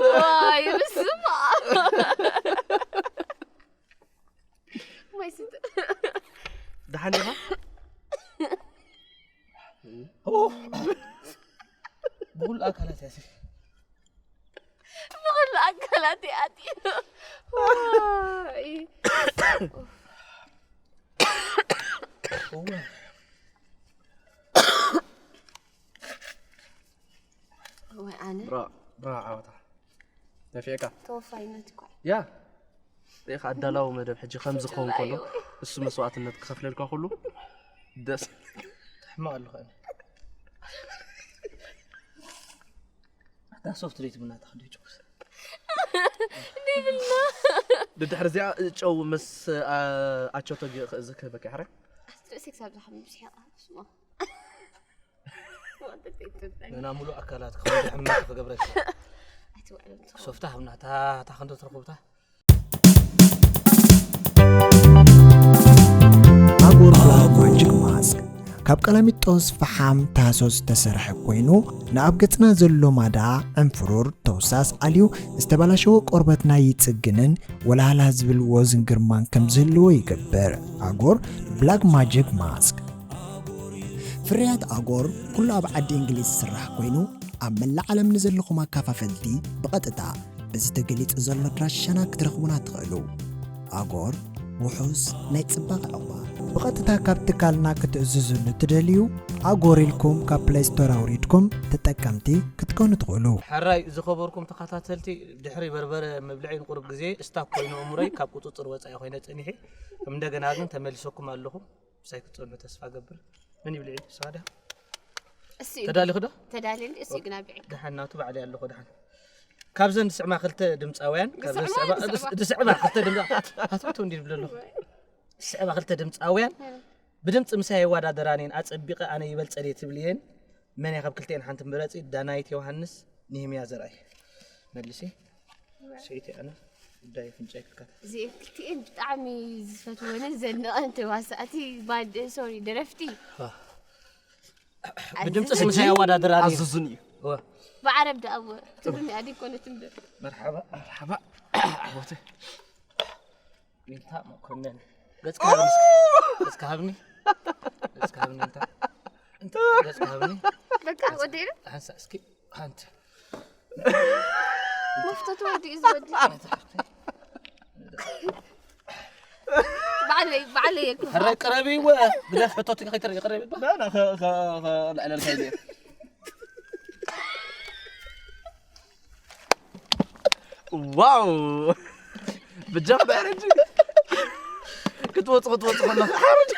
ዋይ ብስማ ማይ ስተ ደሓን ዲኻ ብኩሉ ኣካላት ያሲ ብኩሉ ኣካላት ኣትዩ ዋይ እወ ወይ ኣነ ብራ ብራ ዓወታ ነፊዕካ ተወፋይነት እኳ ያ ሪኢኻ ኣዳላዊ መደብ ሕጂ ከም ዝኸውን ከሎ እሱ መስዋእትነት ክኸፍለልካ ኩሉ ደስ ሕማቕ ኣለኹ ኣነ ኣታ ሶፍት ሬት ብና ተኸዲ ጭኩስ ድድሕሪ እዚኣ ጨው ምስ ኣቸቶ ክህበካ ሕረ ሴክስ ኣብዛ ከም ብስሒቓ ስማ መና ሙሉእ ኣካላት ክኸውደ ሕማቕ ክገብረካ ኣይትውዕልን ሶፍታ ሃብና እታ እታ ክንዶ ትረኽቡታ ኣጎር ብላክ ማጂክ ማስክ ካብ ቀላሚጦስ ፈሓም ታህሶ ዝተሰርሐ ኮይኑ ንኣብ ገጽና ዘሎ ማዳ ዕንፍሩር ተውሳስ ኣልዩ ዝተበላሸወ ቆርበትና ይጽግንን ወላላ ዝብል ወዝን ግርማን ከም ዝህልዎ ይገብር። ኣጎር ብላክ ማጂክ ማስክ ፍርያት ኣጎር ኩሉ ኣብ ዓዲ እንግሊዝ ዝስራሕ ኮይኑ ኣብ መላእ ዓለም ንዘለኹም ኣካፋፈልቲ ብቐጥታ በዚ ተገሊጹ ዘሎ ኣድራሻና ክትረኽቡና ትኽእሉ። ኣጎር ውሑስ ናይ ጽባቐ ዕቑባ። ብቐጥታ ካብ ትካልና ክትእዝዙ ንትደልዩ ኣጎር ኢልኩም ካብ ፕለይ ስቶር ኣውሪድኩም ተጠቀምቲ ክትኮኑ ትኽእሉ። ሕራይ ዝኸበርኩም ተኸታተልቲ ድሕሪ በርበረ ምብልዐይ ንቁሩብ ግዜ ስታክ ኮይኑ እምሮይ ካብ ቁፅፅር ወፃኢ ኮይነ ፀኒሐ ከም እንደገና ግን ተመሊሰኩም ኣለኹ ምሳይ ክትፀንሑ ተስፋ ገብር ምን ይብልዒ ሰዋዳ እሱ እዩ ተዳሊኹ ዶ ተዳልየኒ እሱ እዩ ግና ብዒ ደሓን ናቱ ባዕለይ ኣለኹ ደሓን ካብዘን ዝስዕማ ክልተ ድምፃውያን ካብዘን ዝስዕማ፣ ዝስዕማ- ዝስዕማ። ዝስዕማ ክልተ ድምፃ ኣትብቶ እንዲ ዝብለ ኣለኹ ዝስዕማ ክልተ ድምፃውያን ብድምፂ ምሳይ ይወዳደራን እየን ኣፀቢቐ ኣነ ይበልፀን እየ ትብል እየን መን እያ ካብ ክልተኤን ሓንቲ ምረፂ ዳናይት ዮሃንስ ንህምያ ዘርኣይ መልሲ ስዒት ኣነ ጉዳይ ፍንጫይ ክልካት እዚኤን ክልቲኤን ብጣዕሚ ዝፈትወንን ዘንቐን ተዋሳእቲ ባንድ ሶሪ ደረፍቲ ብድምፂ ምሳይ ኣወዳደራን እየን ኣዝዙን እዩ እወ ብዓረብ ደኣ እወ ትግርኛ ኣይኮነትን እምበር መርሓባ መርሓባ ዓወተይ ዊንታ መኮነን ገጽካ ሃብኒ እስኪ። ገጽካ ሃብኒ ገጽካ ሃብኒ እንታ እንታ ገጽካ ሃብኒ በቃ ወደይና ሓንሳ እስኪ ሓንቲ መፍተቱ ወዲ እዩ ዝወዲ ባዕለይ ባዕለይ የልኩ ሕራይ ቀረቢ ወ ብደፍ ሕቶት ከይተር ይቀረብ ይባ لا لا خ خ خ لا لا لا ዋው ብጃምባ ያረጅ ክትወፅ ክትወፅ ከላ ሓርጅ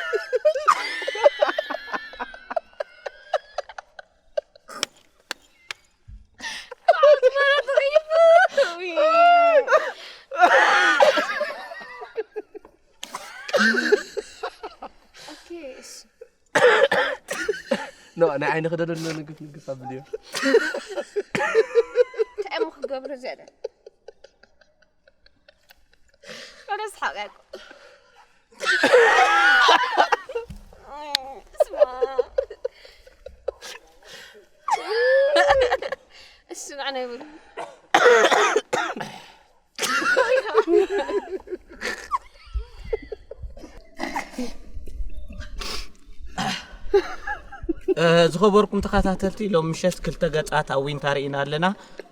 ናይ ዓይኒ ክደለሎ ንግፍ ንግፍ ኣብልዮ። እንታይ እሞ ክገብሮ ዘለ? ወደ ስሓቅ ያቆ እስማ እሱ ንዓና ይብሉ። ዝኸበርኩም ተኸታተልቲ፣ ሎም ምሸት ክልተ ገጻት ኣብ ዊንታ ርኢና ኣለና፣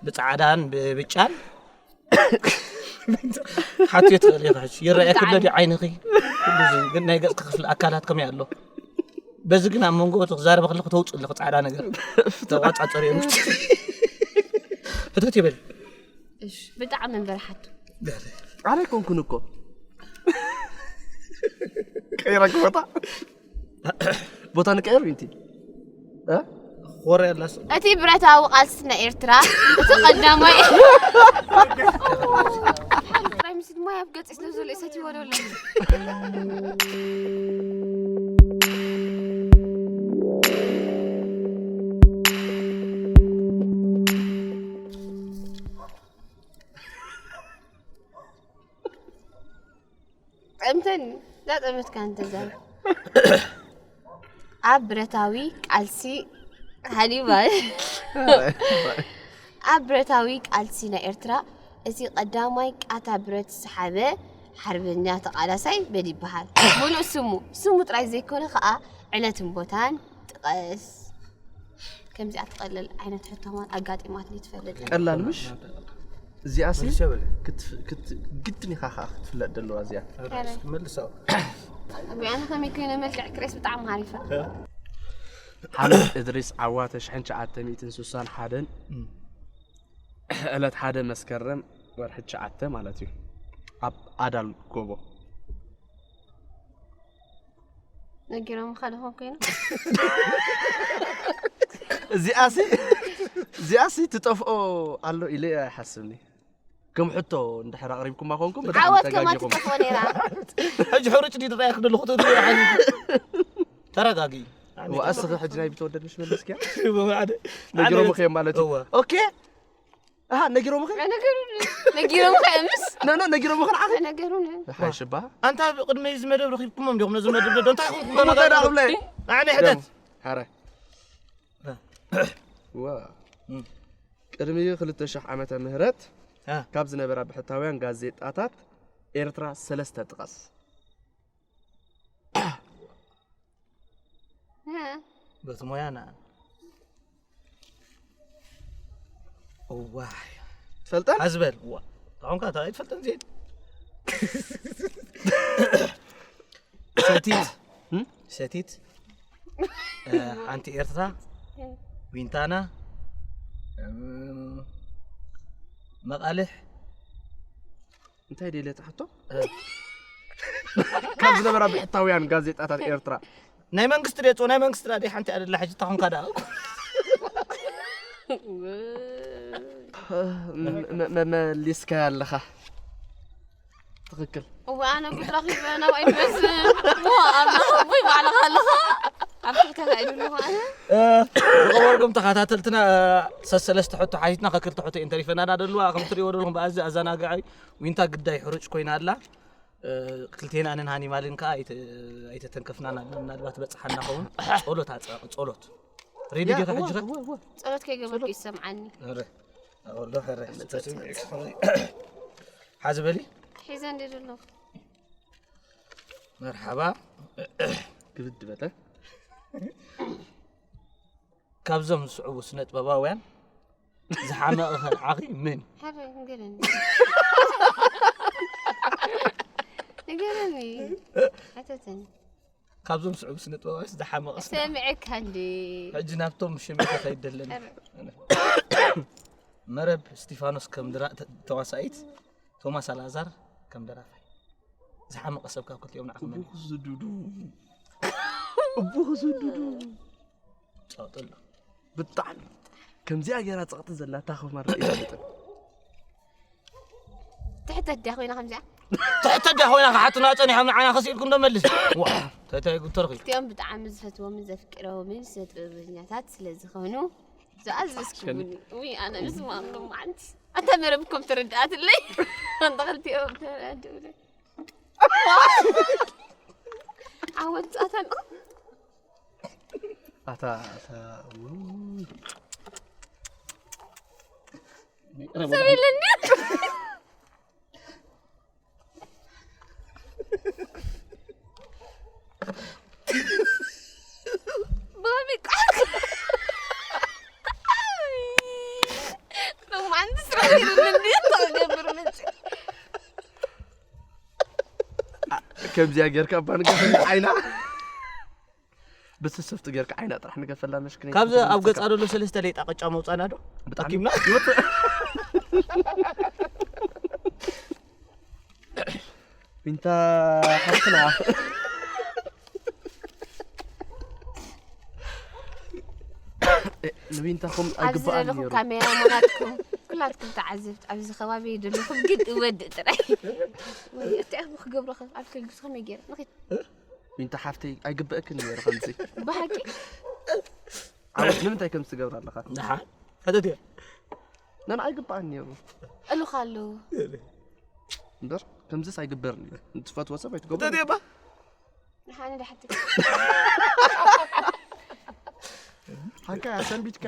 ብጻዕዳን ብብጫን። ሓትዮ ትኽእል ኢኻ ሕጂ። ይረኣየኪ ኣሎ ድዩ ዓይንኺ? ኩሉ እዚ ግን ናይ ገጽ ክፍሊ ኣካላት ከመይ ኣሎ? በዚ ግን ኣብ መንጎ እቲ ክዛረበ ከለኹ ተውፅእ ኣለኹ ፃዕዳ ነገር። ተቋፃፀር እዮም። ሕትት ይበል። እሺ፣ ብጣዕሚ እምበር ሓቱ። ኣነ ኣይኮንኩን እኮ። ቀይረክ ቦታ። ቦታ ንቀይር ዊንቲ። እ? ኮርያ ኣላስ። እቲ ብረታዊ ቃልሲ ናይ ኤርትራ እቲ ቀዳማይ ጥራይ ምስ ድማ ኣብ ገጽ ስለ ዘሎ ሰትይዎ ዶ ኣሎ? ጠምተኒ። ዳጠመትካ እንተዛ ኣብ ብረታዊ ቃልሲ ሃሊባ ኣብ ብረታዊ ቃልሲ ናይ ኤርትራ እቲ ቀዳማይ ቃታ ብረት ዝሰሓበ ሓርበኛ ተቓላሳይ መን ይበሃል? ሙሉእ ስሙ፣ ስሙ ጥራይ ዘይኮነ ከኣ ዕለትን ቦታን ጥቀስ። ከምዚኣ ትቐልል ዓይነት ሕቶማን ኣጋጢማትኒ ትፈልጥ። ቀላል ምሽ? እዚኣሲ ክትፍ- ክት- ግድን ኢኻ ከዓ ክትፍለጥ ዘለዋ እዚኣ። መልሶ። ኣቢ ኣነ ከመይ ኮይነ መልክዕ ክሬስ ብጣዕሚ ሃሪፈ። ሓምድ እድሪስ ዓዋ ተሽሕን ትሽዓተ ሚእትን ስሳን ሓደን ዕለት ሓደ መስከረም ወርሒ ትሽዓተ ማለት እዩ። ኣብ ኣዳል ጎቦ። ነጊሮም ካልኾም ኮይኑ እዚኣሲ እዚኣሲ ትጠፍኦ ኣሎ ኢለ ኣይሓስብኒ። ከም ሕቶ እንድሕር ኣቕሪብኩማ ኮንኩም ብጣዕሚ ዓወት ከማ ተጋጊኹም። ትጠፍኦ ነይራ። ሕጂ ሕሩጭ ድዩ ዝረኣየክ ዘለኹ ትብሉ ተረጋጊ። ወኣስኺ ሕጂ ናይ ቢተወደድ ምሽ መለስኪያ ብማዕደ ነጊሮምኺ እዮም ማለት እዩ። እወ። ኦኬ ኣሃ ነጊሮምኺ ነገሩን ነጊሮም ከእምስ ኖ ኖ ነጊሮምኺ ንዓኺ ነገሩን ሓይሽባ ኣንታ ቅድሚ እዚ መደብ ረኺብኩሞም ዲኹም ነዚ መደብ ደዶ እንታይ ኹም እሞ እንታይ ደኣ ክብለ ኣነ ሕተት ሓረ ዋ ቅድሚ ክልተ ሽሕ ዓመተ ምህረት እ። ካብ ዝነበራ ብሕታውያን ጋዜጣታት ኤርትራ ሰለስተ ጥቀስ። በቲ ሞያና እዋይ ትፈልጠን? ኣዝበል ዋ ኣሁንካ እንታይ ኣይትፈልጠን ዜድ ሰቲት እም? ሰቲት እ፣ ሓንቲ ኤርትራ ዊንታና እም፣ መቓልሕ እንታይ ደልየ ትሓቶ? ካብ ዝነበራ ብሕታውያን ጋዜጣታት ኤርትራ ናይ መንግስቲ ደጾ ናይ መንግስቲ ዳ ሓንቲ ኣደላ ሕጂ ታኹንካ ዳ መ- መ- መመሊስካያ ኣለኻ። ትኽክል። እዋ ኣነ ጉድ ረኺበ ናብኣ ይመስል። ዋ ኣላ ወይ ባዕልኻ ኣለኻ ኣብ ትሕተኻ ኢሉ ኣለኹ ኣነ። ዝኸበርኩም ተኸታተልትና ሰሰለስተ ሕቶ ሓቲትና ከክልተ ሕቶ እየን ተሪፈናና ደለዋ ከም ትሪእዎ ደለኹም ብኣዚ ኣዘናጋዒ ዊንታ ግዳይ ሕሩጭ ኮይና ኣላ። ክልቴና ኣነን ሃኒማልን ከዓ ኣይተ- ኣይተተንከፍናን ኣለና። ምናልባት በፅሓና ኸውን ጸሎት ኣፀ- ጸሎት ሬዲ ዲኻ ሕጂ ኸ? ጸሎት ከይገበርኩ ይሰምዓኒ። ኧረ፣ ወሎ ኸረ፣ ተሰሚዑ ክኾን። ሓዚ በሊ ሒዘ እንዲ ዘለኹ መርሓባ። ግብድ በለ። ካብዞም ዝስዕቡ ስነ ጥበባውያን ዝሓመቐ ከንዓኺ ምን? ሓደ ንገረኒ ንገረኒ ሓተተኒ ካብዞም ዝስዕቡ ስነ ጥበባውያን ዝሓመቐ ስነ- ሰሚዐካ እንዲ ሕጂ ናብቶም ሽምካ ከይደለኒ። መረብ እስቲፋኖስ ከም ድራ- ተ- ተዋሳኢት፣ ቶማስ ኣልኣዛር ከም ደራፋይ። ዝሓመቐ ሰብ ካብ ክልቲኦም ንዓኹም መን እዩ? ዝዱዱ እቡኽ ዝዱዱ ጫውጥሎ። ብጣዕሚ ከምዚኣ ገይራ ጸቕጢ ዘላታ ክማር ርእየ ይፈልጥን። ትሕተት ድያ ኮይና ከምዚኣ ትሕተ ዳ ኮይና ክሓቱና ጸኒሖም ንዓና ከሲልኩም ዶ መልስ? ዋ፣ ተታይ ጉተርኺ። እቲኦም ብጣዕሚ ዝፈትዎምን ዘፍቅሮምን ስነ ጥበበኛታት ስለ ዝኾኑ ዝኣዘዝኩምኒ። ውይ ኣነ ንስማም ሎማዓንቲ ኣታ መረብኩም ተረድኣትለይ። ኣንታ ክልቲኦም ተረድኡለይ። ዓወት ጻተን ኣታ ኣታ ሰብ የለኒ። ከምዚኣ ጌርካ እባ ንገፈላ ዓይና ብስስፍቲ ጌርካ ዓይና ጥራሕ ንገፈላ መሽክነ ካብዚ ኣብ ገጻ ዘሎ ሰለስተ ሌጣ ቅጫ መውጻና ዶ ብጣዕሚ ይወጽእ ዊንታ ሓፍትና ንዊንታኹም ኣብዚ ኣይግባኣን ዘለኹም ነይሩ ካሜራ ማናትኩም ኩላትኩም ተዓዘብቲ ኣብዚ ከባቢ ዘለኹም ግን እወድእ ጥራይ ወይ እቲ ኣኽቡ ክገብሮ ኣብ ከልግስ ከመይ ገይረ ንኺድ ዊንታ ሓፍተይ ኣይግበእክን ነይሩ ከምዚ ብሓቂ ዓወት ንምንታይ ከምዚ ትገብር ኣለኻ ንሓ ፈተት እየ ነን ኣይግባኣን ነይሩ እልኻ ኣለዉ እምበር ከምዚስ ኣይግበርን እዩ ንትፈትዎ ሰብ ኣይትገብሩ ፈተት እየ ባ ንሓነ ዳሕቲ ሓካ ሰንቢትካ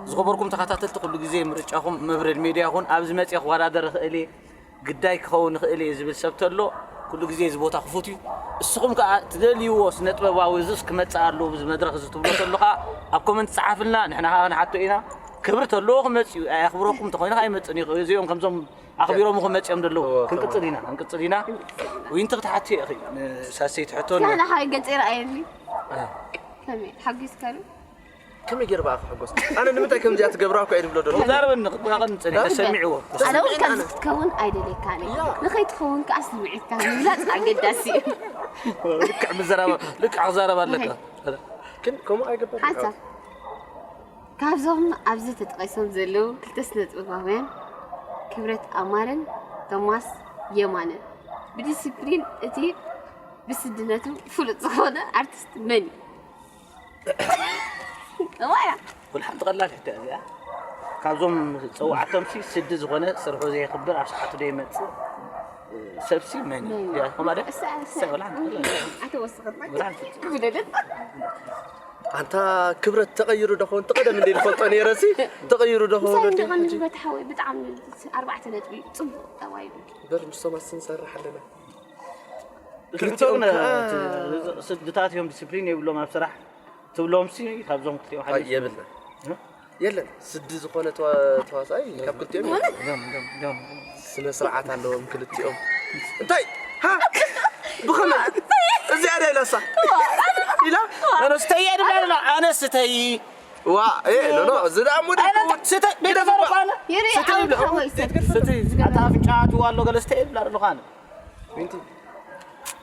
ዝኸበርኩም ተኸታተልቲ ኩሉ ግዜ ምርጫኹም መብረድ ሜድያ ይኹን ኣብዚ መፅየ ክወዳደር ይኽእል እየ ግዳይ ክኸውን ይኽእል እየ ዝብል ሰብ ተሎ ኩሉ ግዜ እዚ ቦታ ክፉት እዩ እስኹም ከዓ ትደልይዎ ስነጥበባዊ እዙስ ክመፅእ ኣለዎ ብዚ መድረኽ እዚ ትብሎ ተሎ ከዓ ኣብ ኮመንት ፀሓፍልና ንሕና ከዓ ክንሓቶ ኢና ክብሪ ተለዎ ክመፅእ እዩ ኣየኽብረኩም እንተኾይኑ ከዓ ይመፅእን እዩ እዚኦም ከምዞም ኣኽቢሮም ኾ መጺኦም ዘለዉ ክንቅጽል ኢና ክንቅጽል ኢና ዊንቲ ክትሓቲ ኢኺ ንሳሰይ ትሕቶ ንሕና ሓይ ገጽ ይረኣየኒ ከመይ ሓጒስካ ዶ ከመይ ገይረ በኣ ክሕጎስ ኣነ ንምንታይ ከምዚኣ ትገብራ እኳ እየ ዝብሎ ደሎ ዛረበኒ ክቆራቐን ጸኒ ተሰሚዕዎ ኣነ እውን ከምዚ ክትከውን ኣይደልየካን እየ ንኸይትኸውን ከዓ ስምዒትካ ምብላፅ ኣገዳሲ እዩ ልክዕ ምዘራባ ልክዕ ክዛረብ ኣለካ ግን ከምኡ ኣይገበር ሓንሳብ ካብዞም ኣብዚ ተጠቒሶም ዘለዉ ክልተ ስነ-ጥበባውያን ክብረት ኣማረን ቶማስ የማነን፣ ብዲሲፕሊን እቲ ብስድነቱ ፍሉጥ ዝኾነ ኣርቲስት መን እዩ? እዋያ! ወላ ሓንቲ ቀላል ሕቶ እያ እዚኣ። ካብዞም ጸዋዕቶምሲ ስዲ ዝኾነ ስርሑ ዘየኽብር ኣብ ሰዓቱ ዘይመጽእ ሰብሲ መን እዩ? መን እዩ? ዲያ ኸማደ? እሳ፣ እሳ። እሳ ወላ ሓንቲ ቀላል። ኣይተወስኸልና። ወላ ሓንቲ። ክብደደት። ኣንታ ክብረት ተቐይሩ ዶ ኸውን? እቲ ቀደም እንደ ዝፈልጦ ነይረ ሲ ተቐይሩ ዶ ኸውን? ምሳይ ወዲ? እንደቐን ንብረት ሓወይ ብጣዕሚ ኣርባዕተ ነጥቢ ጽቡቕ ተባሂሉ። እምበር ንሶም ኣስ ንሰርሕ ኣለና። ክልቲኦም ክልቲኦም ከ-፣ ከኣ እቲ ስድታት እዮም ዲስፕሊን የብሎም ኣብ ስራሕ ትብሎም ሲ ካብዞም ክልቲኦም ሓደ ኣይ፣ የብልና። የለን፣ ስዲ ዝኾነ ተዋ-፣ ተዋሳኣይ ካብ ክልቲኦም የለን። ዶም፣ ዶም፣ ዶም። ስነ ስርዓት ኣለዎም ክልቲኦም። እንታይ? ሃ? ብኸመይ? እዚኣ ድያ ኢላሳ? ኢላ? ኣነ ስተይ እየ ድብላ ኣነ ስተይ። ዋ፣ ኤ፣ ኖ፣ ኖ፣ እዚ ደኣ ሙድ ኣነ ይኸውን። ስተ-፣ ቤተሰብ ግደፍ እኮ ኣነ። ይርኢ ስተይ ዓወት ይብላ። ሓወይ ሰብ። ስተይ፣ ኣታ ኣፍንጫ ኣትዋ ኣሎ ገለ ስተይ ይብላ ኣለኹ ኣነ። ሚንቲ።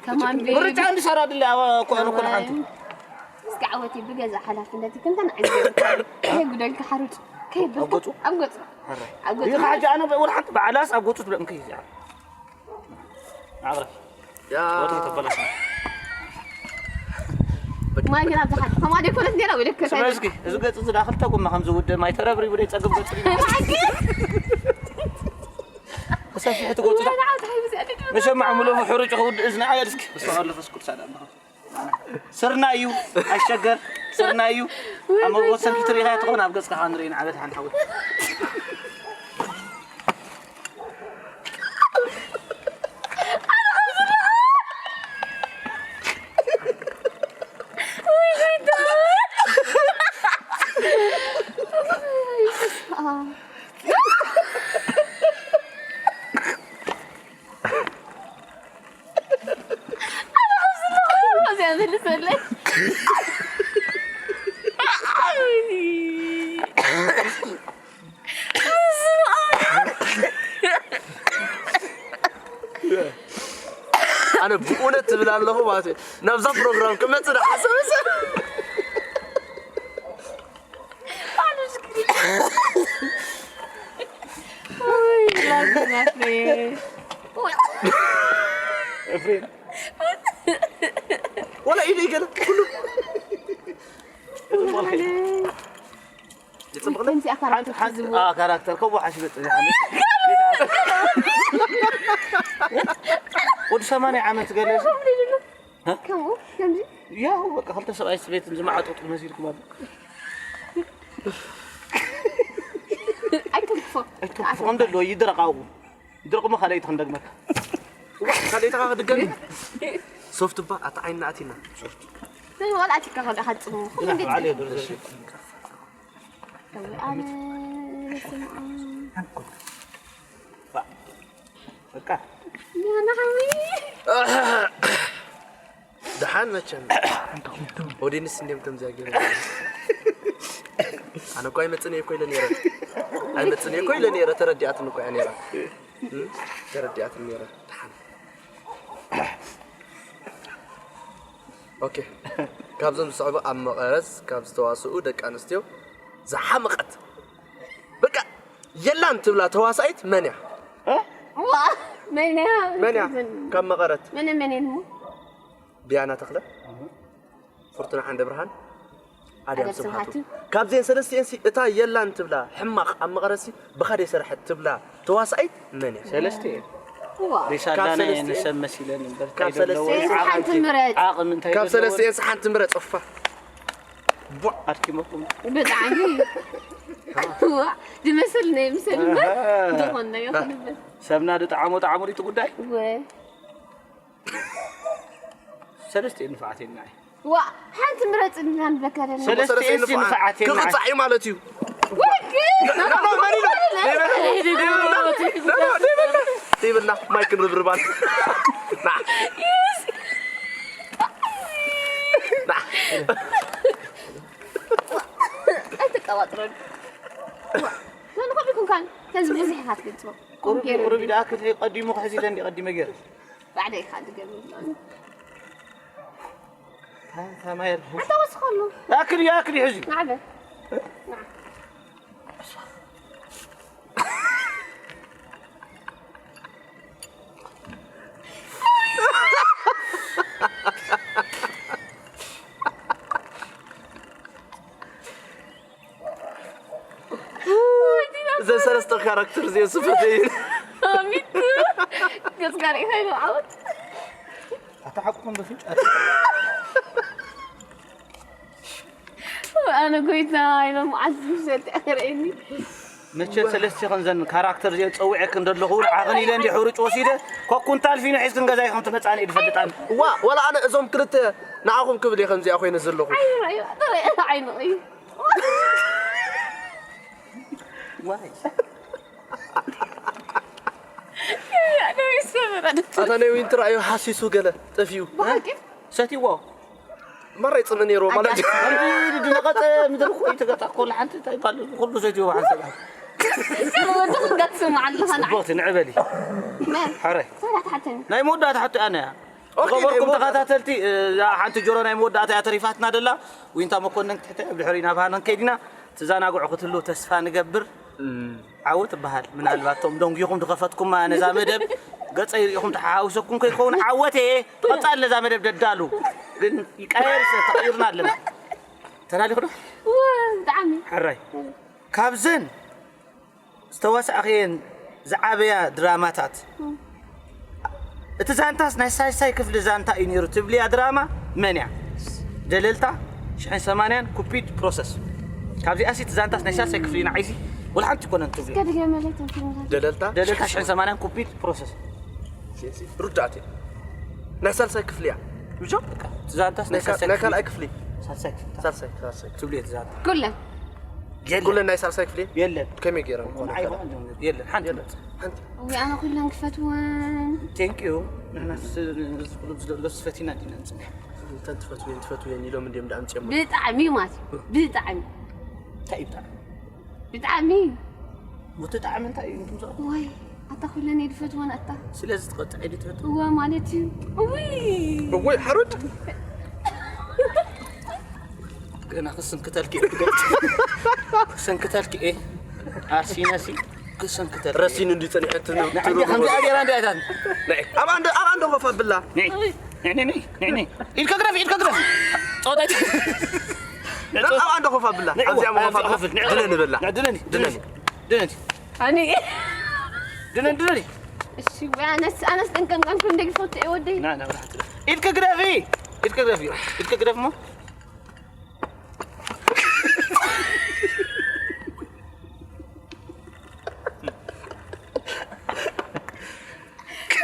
ከማን ቤቢ። ምርጫ እንድሰራ ድለ ኣዋ እኮ ኣነ እኮ ንሓንቲ። እስኪ ዓወት እዩ ብገዛ ሓላፍነት እዩ። ከምታ ንዓይ ዝገበርካ። ይሄ ጉደልካ ሓሩጭ። ከይብልካ ኣብ ገጹ። ኣብ ገጹ። ሓራይ። ኣብ ገጹ። ይኸ ሓጂ ኣነ ወላ ሓንቲ በዓላስ ኣብ ገጹ ትብለኒ ከይዚ። ዓብራ። ያ። ወጥቶ ተበላሽ። ማይ ግን ኣብዛ ሓንቲ ከማን ደኮነት ነይራ ወይ ደኮነት ስለ እስኪ፣ እዚ ገጽ እዚ ዳ ክልተ ጎማ ከም ዝውደ ማይ ተረብሪቡ ደይ ጸግብ ገጽ እዩ። ሓቂ። ተሰፊሕ ትጎጽ ዳ። መሸማዕ ሙሉ ሕሩጭ ክውድ እዝና ኣየድ እስኪ። በስመ ኣብ መንፈስ ቅዱስ ኣዳም። ስርና እዩ። ኣሸገር። ስርና እዩ። ኣብ መወሰን ክትሪኻ ትኾን ኣብ ገጽካ ንርኢ ንዓበት ሓን ሓወት። ኣነ ብእውነት ትብል ኣለኹ ማለት እዩ። ናብዛ ፕሮግራም ክመጽእ ዝሓሰበ ሰብ። Oj, ladde mig fri. ኤፍሬም ወላ ኢደይ ገለ ኩሉ ይጽብቕለይ። ከምዚኣ ሓንቲ ካራክተር ሓንቲ ዝብሉ አ ካራክተር ከቦ ሓሽበጥ ወዲ ሰማንያ ዓመት ገለ ከምኡ ከምዚ ያው በቃ ክልተ ሰብኣይ ሰበይትን ዝመዓጠጡ መሲልኩም ኣሎ ኣይተንክፎ ኣይተንክፎ ከም ዘለዎ ይድረቕ ኣብኡ ይድረቕ እሞ ካልኣይቲ ክንደግመካ ካልኣይትኻ ክድገም ሶፍት እባ ኣታ ዓይንና ኣቲና ወላ ኣቲካ ከዳ ሓጽሙ ግና በዓል እየ ደርዘ ኣነ ስምዓ በቃ ናሓዊ ደሓን መቸም ኦዲንስ እንዲም ከምዚያ ገይሩ ኣነ እኮ ኣይመፅን እኮ ኢለ ነይረ ኣይመፅን እኮ ኢለ ነይረ ተረዲኣትን እኮ እያ ነይራ እም? ተረዲኣትን ነይረ ደሓን ኦኬ ካብዞም ዝስዕቡ ኣብ መቐረዝ ካብ ዝተዋስኡ ደቂ ኣንስትዮ ዝሓመቐት በቃ የላን ትብላ ተዋሳኢት መን እያ ዋ መን እያ መን እያ ካብ መቐረት መን መን እሞ ቢያና ተኽለ ፍርቱና ዓንደ ብርሃን ኣድያም ኣድያም ስብሓቱ ስብሓቱ። ካብዚአን ሰለስቲአን ሲ እታ የላን ትብላ ሕማቕ ኣብ መቐረት ሲ ብኻ ደይሰርሐት ትብላ ተዋሳኢት መን እያ ሰለስተ እየን ዋ ሪሳላና ሰለስተ ንሰብ መሲለን እምበር ካብ እንታይ ዘለዎ ሰለስተ ሓንቲ ምረጥ ዓቕሚ እንታይ ካብ ዘለዎ ሰለስቲአን ሓንቲ ምረፅ ፋ ቧዕ ኣድኪመኩም ብጣዕሚ ዋ ድመስል ናይ ምሰል ድኾን ናይ ይኹንበት ሰብና ድጠዓሞ ጠዓሙ ሪቱ ጉዳይ ወይ ሰለስተ እየን ንፋዓት የናይ ዋ ሓንቲ ምረጽ እንዲና ንብለካ ደለና ሰለስተ ሰለስተ እየን ንፉዓት ንፋዓት የናይ ክቕፃዕ እዩ ማለት እዩ ወኪ ይብልና ማይክ ርብርባት ና ና ኣይትቀባጥረሉ ነንኹሉ ይኩንካን ከዚ ብዙሕ ኢኻ ትገልፅዎ ቁሩብ ቁሩብ ይደኣክል ቀዲሙ ክሕዚ ኢለ እንዲ ቀዲመ ገይረ ባዕደ ኢኻ ትገብር ታማየር ኣታ ወስኸሉ ኣክል እዩ ኣክል እዩ ሕዚ ናዕበ እዘን ሰለስተ ካራክተር እዚአን ስፈተይን ሚት ገጽካ ርኢኻ ኢሉ ዓወት ኣታ ሓቁኹም በፍንጫ ኣነ ጎይታ ኢሎም መዓልቲ ዝሸጥ ክርእየኒ መቸ ሰለስቲኽን ዘን ካራክተር እዚአን ፀዊዐክን ዘለኹ ንዓኽን ኢለ እንዲ ሕሩጭ ወሲደ ኮኩንታል ፊኖ ሒዝክን ገዛይ ከም ትመፃኒ ኢድ ፈልጣን ዋ ወላ ኣነ እዞም ክልተ ንዓኹም ክብል እየ ከምዚኣ ኮይነ ዘለኹ ዓይኑ ራእዩ ጥራይ ዓይኑ እዩ ዋይ ኣታ ናይ ዊንቲ ራእዩ ሓሲሱ ገለ ጠፊኡ ብሓቂ ሰትይዎ ማራ ይፅምእ ነይርዎ ማለት እዩ ድነቐፀ ምድሪ እኮ ይተገጣ እኮ ለሓንቲ እንታይ ይባል ኩሉ ሰትይዎ ሓንሰብ ወዲ ክትጋት ትስምዓ ኣለኻ ንዓይ ቦቲ ንዕበሊ መን ሓራይ ሰላት ሓተኒ ናይ መወዳእታ ሓቶ ኣነ እያ ኦኬ፣ ናይ ዝገበርኩም መወዳእታ። ተኸታተልቲ እዛ ሓንቲ ጆሮ ናይ መወዳእታ እያ ተሪፋትና ደላ ዊንታ መኮንን ትሕተ ኣብ ድሕሪ ናብ ሃነን ከይዲና ትዘናግዑ ክትህልው ተስፋ ንገብር ዓወት ትበሃል ምናልባት ቶም ደንጉኹም ዝኸፈትኩማ ነዛ መደብ ገፀ ይሪኢኹም ተሓሃውሰኩም ከይከውን ዓወት እየ ትቐፃል ነዛ መደብ ደዳሉ ግን ይቀየር ተቐይርና ኣለና ተላሊኹ ዶ ብጣዕሚ ሕራይ ካብዘን ዝተዋሳእኽየን ዝዓበያ ድራማታት እቲ ዛንታስ ናይ ሳልሳይ ክፍሊ ዛንታ እዩ ነይሩ ትብልያ ድራማ መን እያ ደለልታ ሽሕን ሰማንያን ኩፒድ ፕሮሰስ ካብዚኣሲ እቲ ዛንታስ ናይ ሳልሳይ ክፍሊ ንዓይሲ ወላ ሓንቲ ይኮነን ትብልያ ከድገመለትን ፊልምታት ደለልታ ደለልታ ሽሕን ሰማንያን ኩፒድ ፕሮሰስ ርዳእት ናይ ሳልሳይ ክፍሊ እያ ብቻ እቲ ዛንታስ ናይ ናይ ሳልሳይ ናይ ክፍሊ ካልኣይ ክፍሊ ሳልሳይ ክፍሊ ሳልሳይ ሳልሳይ ትብልየ እቲ ዛንታ ኩለን የለን ኩለን ናይ ሳልሳይ ክፍሊ የለን ከመይ ገይረን ኮነ ንዓይ የለን ሓንቲ ሓንቲ ወይ ኣነ ኩለን ክፈትወን ቴንክ ዩ ንሕና ኩሉ ዘሎ ስፈቲና ዲና ንፅንሕ እንተን ትፈትውየን ትፈትውየን ኢሎም እንዲም ዳኣምፅኦም ብጣዕሚ ማለት እዩ ብጣዕሚ እንታይ እዩ ብጣዕሚ ብጣዕሚ እቲ ጣዕሚ እንታይ እዩ ንትምፅኦ ወይ ኣታ ኩለን እየ ዝፈትወን ኣታ። ስለዚ ትቐጥዕ ኢሉ ትፈትው። እወ ማለት እዩ። እውይ። እወይ ሓሩድ። ገና ክስንክተልኪ እየ ትገልጽ። ክሰንክተልኪ እየ። ኣርሲናሲ ክሰንክተልኪ እየ። ረሲኑ እንዲ ጸኒሐት ትብሉ። ንዓይ ከምዚ ኣገራ እንዲ ኣይታን። ንዒ። ኣብ ኣንዶ ኣብ ኣንዶ ኮፍ ኣብላ። ንዒ። ንዒ ንዒ ንዒ ንዒ። ኢድካ ግረፍ ኢድካ ግረፍ። ጾታ። ኣብ ኣንዶ ኮፍ ኣብላ። ኣብዚኣ ኮፍ ኣብላ። ድነ ንበላ። ድነኒ። ድነኒ። ድነኒ። ኣኒ ድነን ድነን እሺ ወይ ኣነስ ኣነስ ጠንቀምቀምኩ እንደግፎት እየ ወደይ ና ና ብራሕት ኢድክ ግደፊ ኢድክ ግደፊ ኢድክ ግደፍ ሞ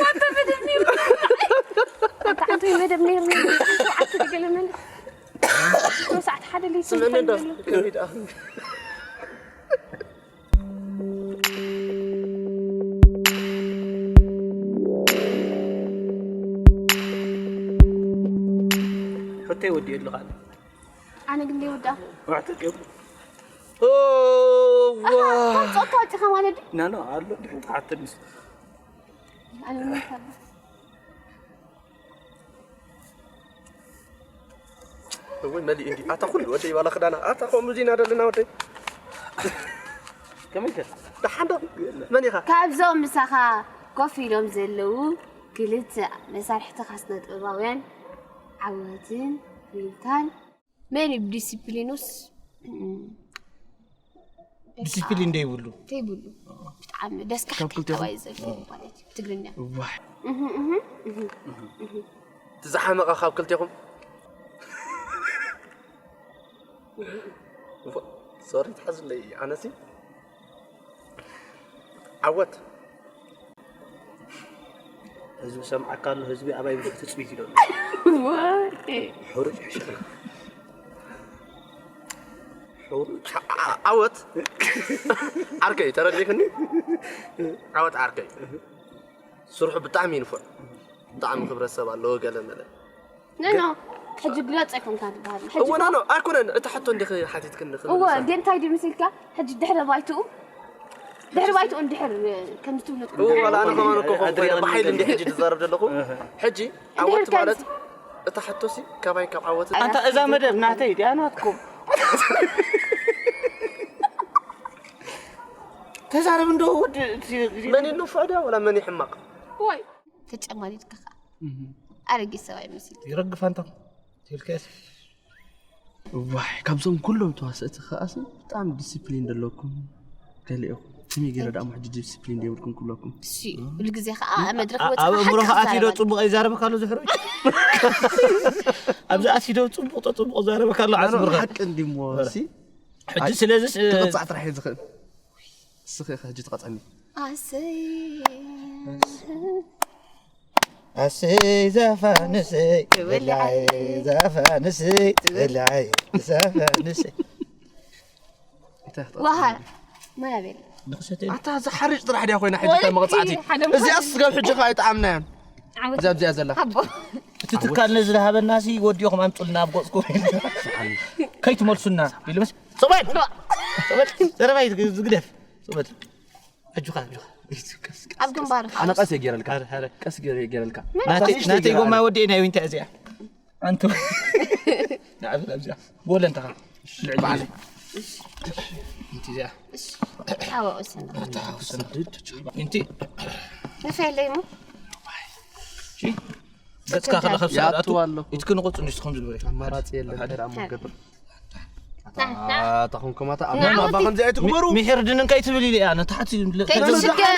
ኣንተ መደብ ነይሩ ኣንተ መደብ ነይሩ ሸውዓተ ገለመለ ሰዓት ሓደ ለይት ስምዕኒ ዶ ሕቶይ ወዲኡ ኣለኻ። ኣነ ግን ዘይወዳ። ዋዕተቀቡ። ኦዋ። ጾታ ወጪኻ ማለት ድዩ? ና ና ኣሎ ድሕሪ ተሓተኒ። ኣነ ምን ይፈርድ? እወይ መሊእ እንዲ ኣታ ኩሉ ወደይ ባላ ክዳና ኣታ ከምኡ ዚና ደለና ወደይ ከመይ ከ ደሓን ዶ መን ኢኻ ካብዞም ምሳኻ ኮፍ ኢሎም ዘለዉ ክልተ መሳርሕትኻ ስነ ጥበባውያን ዓወትን ሪታን መን እዩ ብዲሲፕሊኑስ ዲሲፕሊን ደይብሉ ዘይብሉ ብጣዕሚ ደስካሕካሕታዋይ ዘሎ ማለት እዩ ትግርኛ ዋይ እቲ ዝሓመቐ ካብ ክልቴኹም ሶሪ ትሓዝለይ ኣነሲ ዓወት ህዝቢ ሰምዓካ ኣሎ ህዝቢ ኣባይ ብዙሕ ትፅቢት ይደሉ ሕሩጭ ሕሸካ ዓወት ዓርከይ ተረዲእክኒ ዓወት ዓርከይ ስርሑ ብጣዕሚ ይንፉዕ ብጣዕሚ ክብረት ሰብ ኣለዎ ገለ መለ ኖ ኖ ሕጂ ግለፅ ኣይኮንካ ትበሃል ሕጂ እወ ኖ ኖ ኣይኮነን እቲ ሕቶ እንዲኺ ሓቲትክኒ እወ ግን እንታይ ድዩ ምስልካ ሕጂ ድሕረ ባይትኡ ድሕሪ ባይትኡ እንድሕር ከምዚ ትብሉ እወ ዋላ ኣነ ከማን እኮ ኮንኩ ኮይነ ብሓይሊ እንዲ ሕጂ ትዛረብ ዘለኹ ሕጂ ዓወት ማለት እታ ሕቶሲ ካባይ ካብ ዓወት ኣንታ እዛ መደብ ናተይ ድያ ናትኩም ተዛረብ እንዶ ወድ መን ይንፉዕ ድያ ወላ መን ይሕማቕ ወይ ተጨማሊድካ ከዓ ኣረጊት ሰብኣይ መሲል ይረግፍ ኣንታ ትብልካስ ዋይ ካብዞም ኩሎም ተዋሰእቲ ከኣስ ብጣዕሚ ዲስፕሊን ዘለኩም ገለ ኢኹም ከመይ ገይረ ደኣ ሕጂ ዲስፕሊን ዘይብልኩም ኩለኩም እሺ ኩሉ ግዜ ከዓ መድረክ ወፂ ኣብ እምሮኻ ኣትዩ ዶ ፅቡቕ ይዛረበካ ኣሎ ዝሕሩጭ ኣብዚ ኣትዩ ዶ ፅቡቕ ዶ ፅቡቕ ዛረበካ ኣሎ ዓስብርኻ ሓቂ እንዲሞ ሲ ሕጂ ስለዚ ትቕፃዕ ጥራሕ እዩ ዝኽእል እስኺ ኢኺ ሕጂ ትቐፅዕኒ ኣሰይ ኣሰይ ዘፋንሰይ ትበልዓይ ዘፋንሰይ ትበልዓይ ዘፋንሰይ ዋሃ ማይ ኣቤል ንኽሰተይ ኣታ ዝሓርጭ ጥራሕ ድያ ኮይና ሕጂ መቕፃዕቲ እዚኣ ስጋብ ሕጂ ከዓ ኣይጠዓምናያን እዛ ኣብዚኣ ዘላ እቲ ትካል ነዚ ዝሃበና ሲ ወዲኹም ኣምፁልና ኣብ ገፅኩም ከይትመልሱና ኢሉ መስ ፅበል ፅበል ዘረባይ ዝግደፍ ፅበል ኣጆኻ ኣጆኻ ኣብ ግንባር ኣነ ቀስ ገይረልካ ቀስ ገይረልካ ናተይ ጎማ ወዲኤ ናይ ዊንታ እዚኣ ኣንቱ ንዓብ ኣብዚኣ ጎለ እንተኻ ልዕሊ እንቲ እዚኣ ሓወቕስና እንቲ ንፈለይ ሞ ገጽካ ከለኸብ ሰዓት ይትክንቆጽ እንዲስ ከም ዝግበረ ኣማራጺ የለን እንታይ ደኣ ሞ ገብር ኣታ ኮንኩም ኣታ ኣብ ኣባ ከምዚ ኣይትግበሩ ምሒር ድንን ከይትብል ኢለ እያ ንታሕቲ ከይትሽገር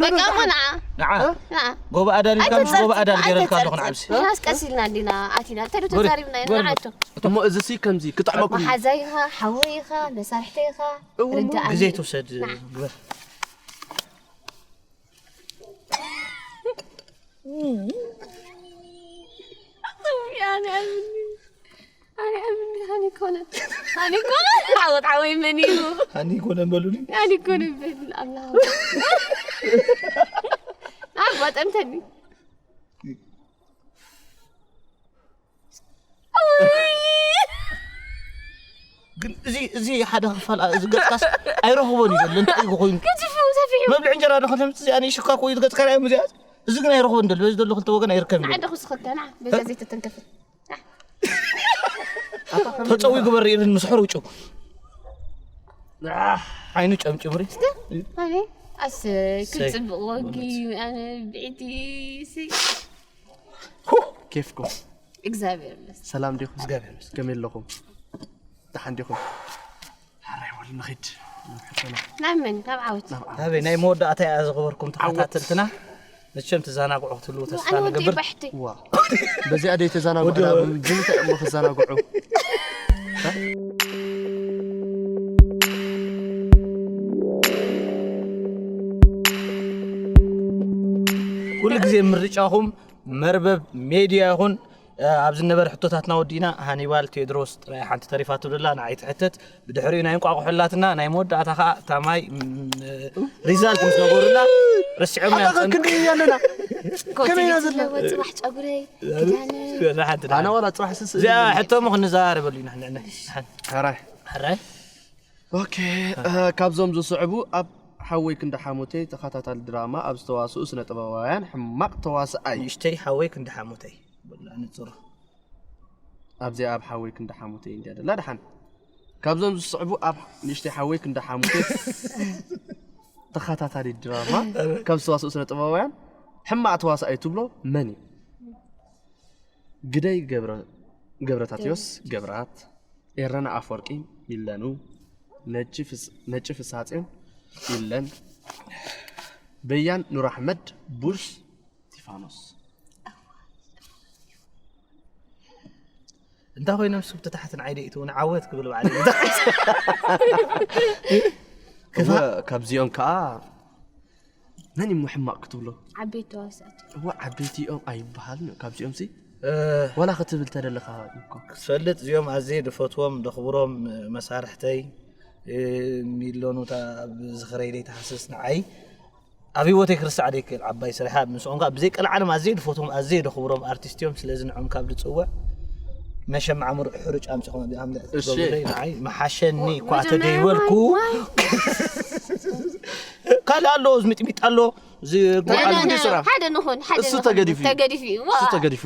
በቃ እሞ ንዓ ንዓ ንዓ ጎባ ኣዳል ኢልካ ምስ ጎባ ኣዳል ገይረልካ ኣለኹ ንዓብሲ ንሕናስ ቀስ ኢልና እንዲና ኣቲና እንታይ ዶ ተዛሪብና ኢና ንዓቶ እሞ እዚ ሲ ከምዚ ክጥዕመኩም መሓዛ ኢኻ ሓወይ ኢኻ መሳርሕተይ ኢኻ ርዳእ ግዜ ትውሰድ ግበር ኣነ ኣምኒ ኣነ ኣምኒ ሃኒ ኮነ ሃኒ ኮነ ዓወት ዓወይ መን እዩ ሃኒ ኮነ በሉኒ ሃኒ ኮነ በል ኣላ ኣጓጠምተኒ ግን እዚ እዚ ሓደ ክፋል እዚ ገጽካስ ኣይረኽቦን እዩ ዘሎ እንታይ እዩ ኮይኑ ገዚፉ ሰፊሑ መብልዒ እንጀራ ዶ ከተምጽእ እዚኣ ንእሽቶ እኳ ኮይኑ ገጽካ ርኣዮም እዚኣ። እዚ ግን ኣይረኽቦን ደሎ፣ በዚ ዘሎ ክልተ ወገን ኣይርከብን ደሎ። ንዓ ዶ ክስኸካ፣ ንዓ፣ በዛ ዘይተተንከፈት። ንዓ። ተጸዊ ግበር ይርን ምስ ሕሩጩ። ዓይኑ ጨምጭምሪ። እስከ፣ ኣነ፣ ኣሰይ፣ ሰይ። ክጽብቕ ወጊ፣ ኣነ፣ ብዒቲ፣ ሲ። ኬፍኩም። እግዚኣብሔር ይመስገን። ሰላም ዲኹም? እግዚኣብሔር ይመስገን። ከመይ ኣለኹም? ደሓን ዲኹም? ሓራይ ወል ንኺድ። ናብ መን? ናብ ዓወት? ናብ ዓወት። ኣበይ ናይ መወዳእታ እያ ዝኸበርኩም ዓወት። ተኸታተልትና። መቸም ትዘናግዑ ክትህልዉ ተስፋ ኣነ ወዲ ንገብር። ባሕቲ። ዋ። በዚኣ ደይ ተዘናግዑ ወዲ ዳ፣ ብምንታይ እሞ ክዘናግዑ? ኩሉ ግዜ ምርጫኹም መርበብ ሜድያ ይኹን። እ፣ ኣብ ዝነበረ ሕቶታትና ወዲእና። ሃኒባል ቴድሮስ ጥራይ ሓንቲ ተሪፋ ትብልላ ንዓይ ትሕተት። ብድሕሪኡ ናይ እንቋቑሖ ኣላትና፣ ናይ መወዳእታ ኸኣ እታ ማይ፣ ም፣ ሪዛልት ምስ ነገሩና ረሲዖምና ሓታ እዮም። ክንዲ ኢና ኣለና። ኮቲ ከመይ ኢና ዘለና? ለወጥ ጽባሕ ጨጉረይ፣ ክዳነ። ሓንቲ ኣነ ዋላ ጽባሕ ስስ እዚኣ ሕቶ እሞ ክንዘራረበሉ ኢና ንሕና። ሕራይ። ሕራይ። ኦኬ፣ እ፣ ካብዞም ዝስዕቡ ኣብ ሓወይ ክንዲ ሓሙተይ ተኸታታሊ ድራማ ኣብ ዝተዋስኡ ስነ ጥበባውያን ሕማቕ ተዋስኣይ። ንእሽተይ ሓወይ ክንዲ ሓሙተይ። በላ ንጹር። ኣብዚኣ ኣብ ሓወይ ክንዲ ሓሙተይ እንድያ ደላ ደሓን። ካብዞም ዝስዕቡ ኣብ ንእሽተይ ሓወይ ክንዲ ሓሙተይ ተኸታታሊ ድራማ ካብ ዝተዋስኡ ስነ ጥበባውያን ሕማቕ ተዋስኣይ ትብሎ መን እዩ? ግደይ ገብረ፣ ገብረታትዮስ ገብራት፣ ኤረና ኣፈወርቂ፣ ሚለኑ፣ ነጭ ፍስ-፣ ነጭ ፍስሃጽዮን፣ ኢለን፣ በያን ኑር ኣሕመድ፣ ቡሽ፣ ስቲፋኖስ። እንታ ኮይኖም ስብ ተታሕትን ዓይደ ይእትውን ዓወት ክብል በዓል እዩ። እወ፣ ካብዚኦም ከኣ መን እዩ ሕማቕ ክትብሎ? ዓበይቲ ተዋሳእቲ። እወ፣ ዓበይቲ እዮም ኣይበሃልን እዮም። ካብዚኦም ሲ እ፣ ዋላ ክትብል ተደለኻ እኮ። ክትፈልጥ እዚኦም ኣዝየ ድፈትዎም፣ ደኽብሮም መሳርሕተይ፣ እ፣ ሚሎኑታ ኣብ ዝኽረይ ደይትሃስስ ንዓይ ኣብ ህይወተይ ክርስዓ ደይክእል ዓባይ ስራሓ። ምስኦም ከኣ ብዘይ ቀልዓለም ኣዝየ ድፈትዎም፣ ኣዝየ ደኽብሮም ኣርቲስት እዮም። ስለዚ ንዖም ካብ ድጽውዕ መሸም ዓምር ሕሩጭ ኣምጽኹም ኣብ ኣምልዕ እሺ። ትገብሩለይ ንዓይ መሓሸኒ እኳ መጀመርያ ተደይበልኩ። ማይ፣ ማይ። ካልእ ኣሎ፣ እዚ ሚጥሚጣ ኣሎ፣ እዚ ጉዕ ኣሎ። ሓደ ንኹን፣ ሓደ እሱ ንኹን። ተገዲፉ እዩ። ተገዲፉ እዩ። እሱ ዋ። ተገዲፉ።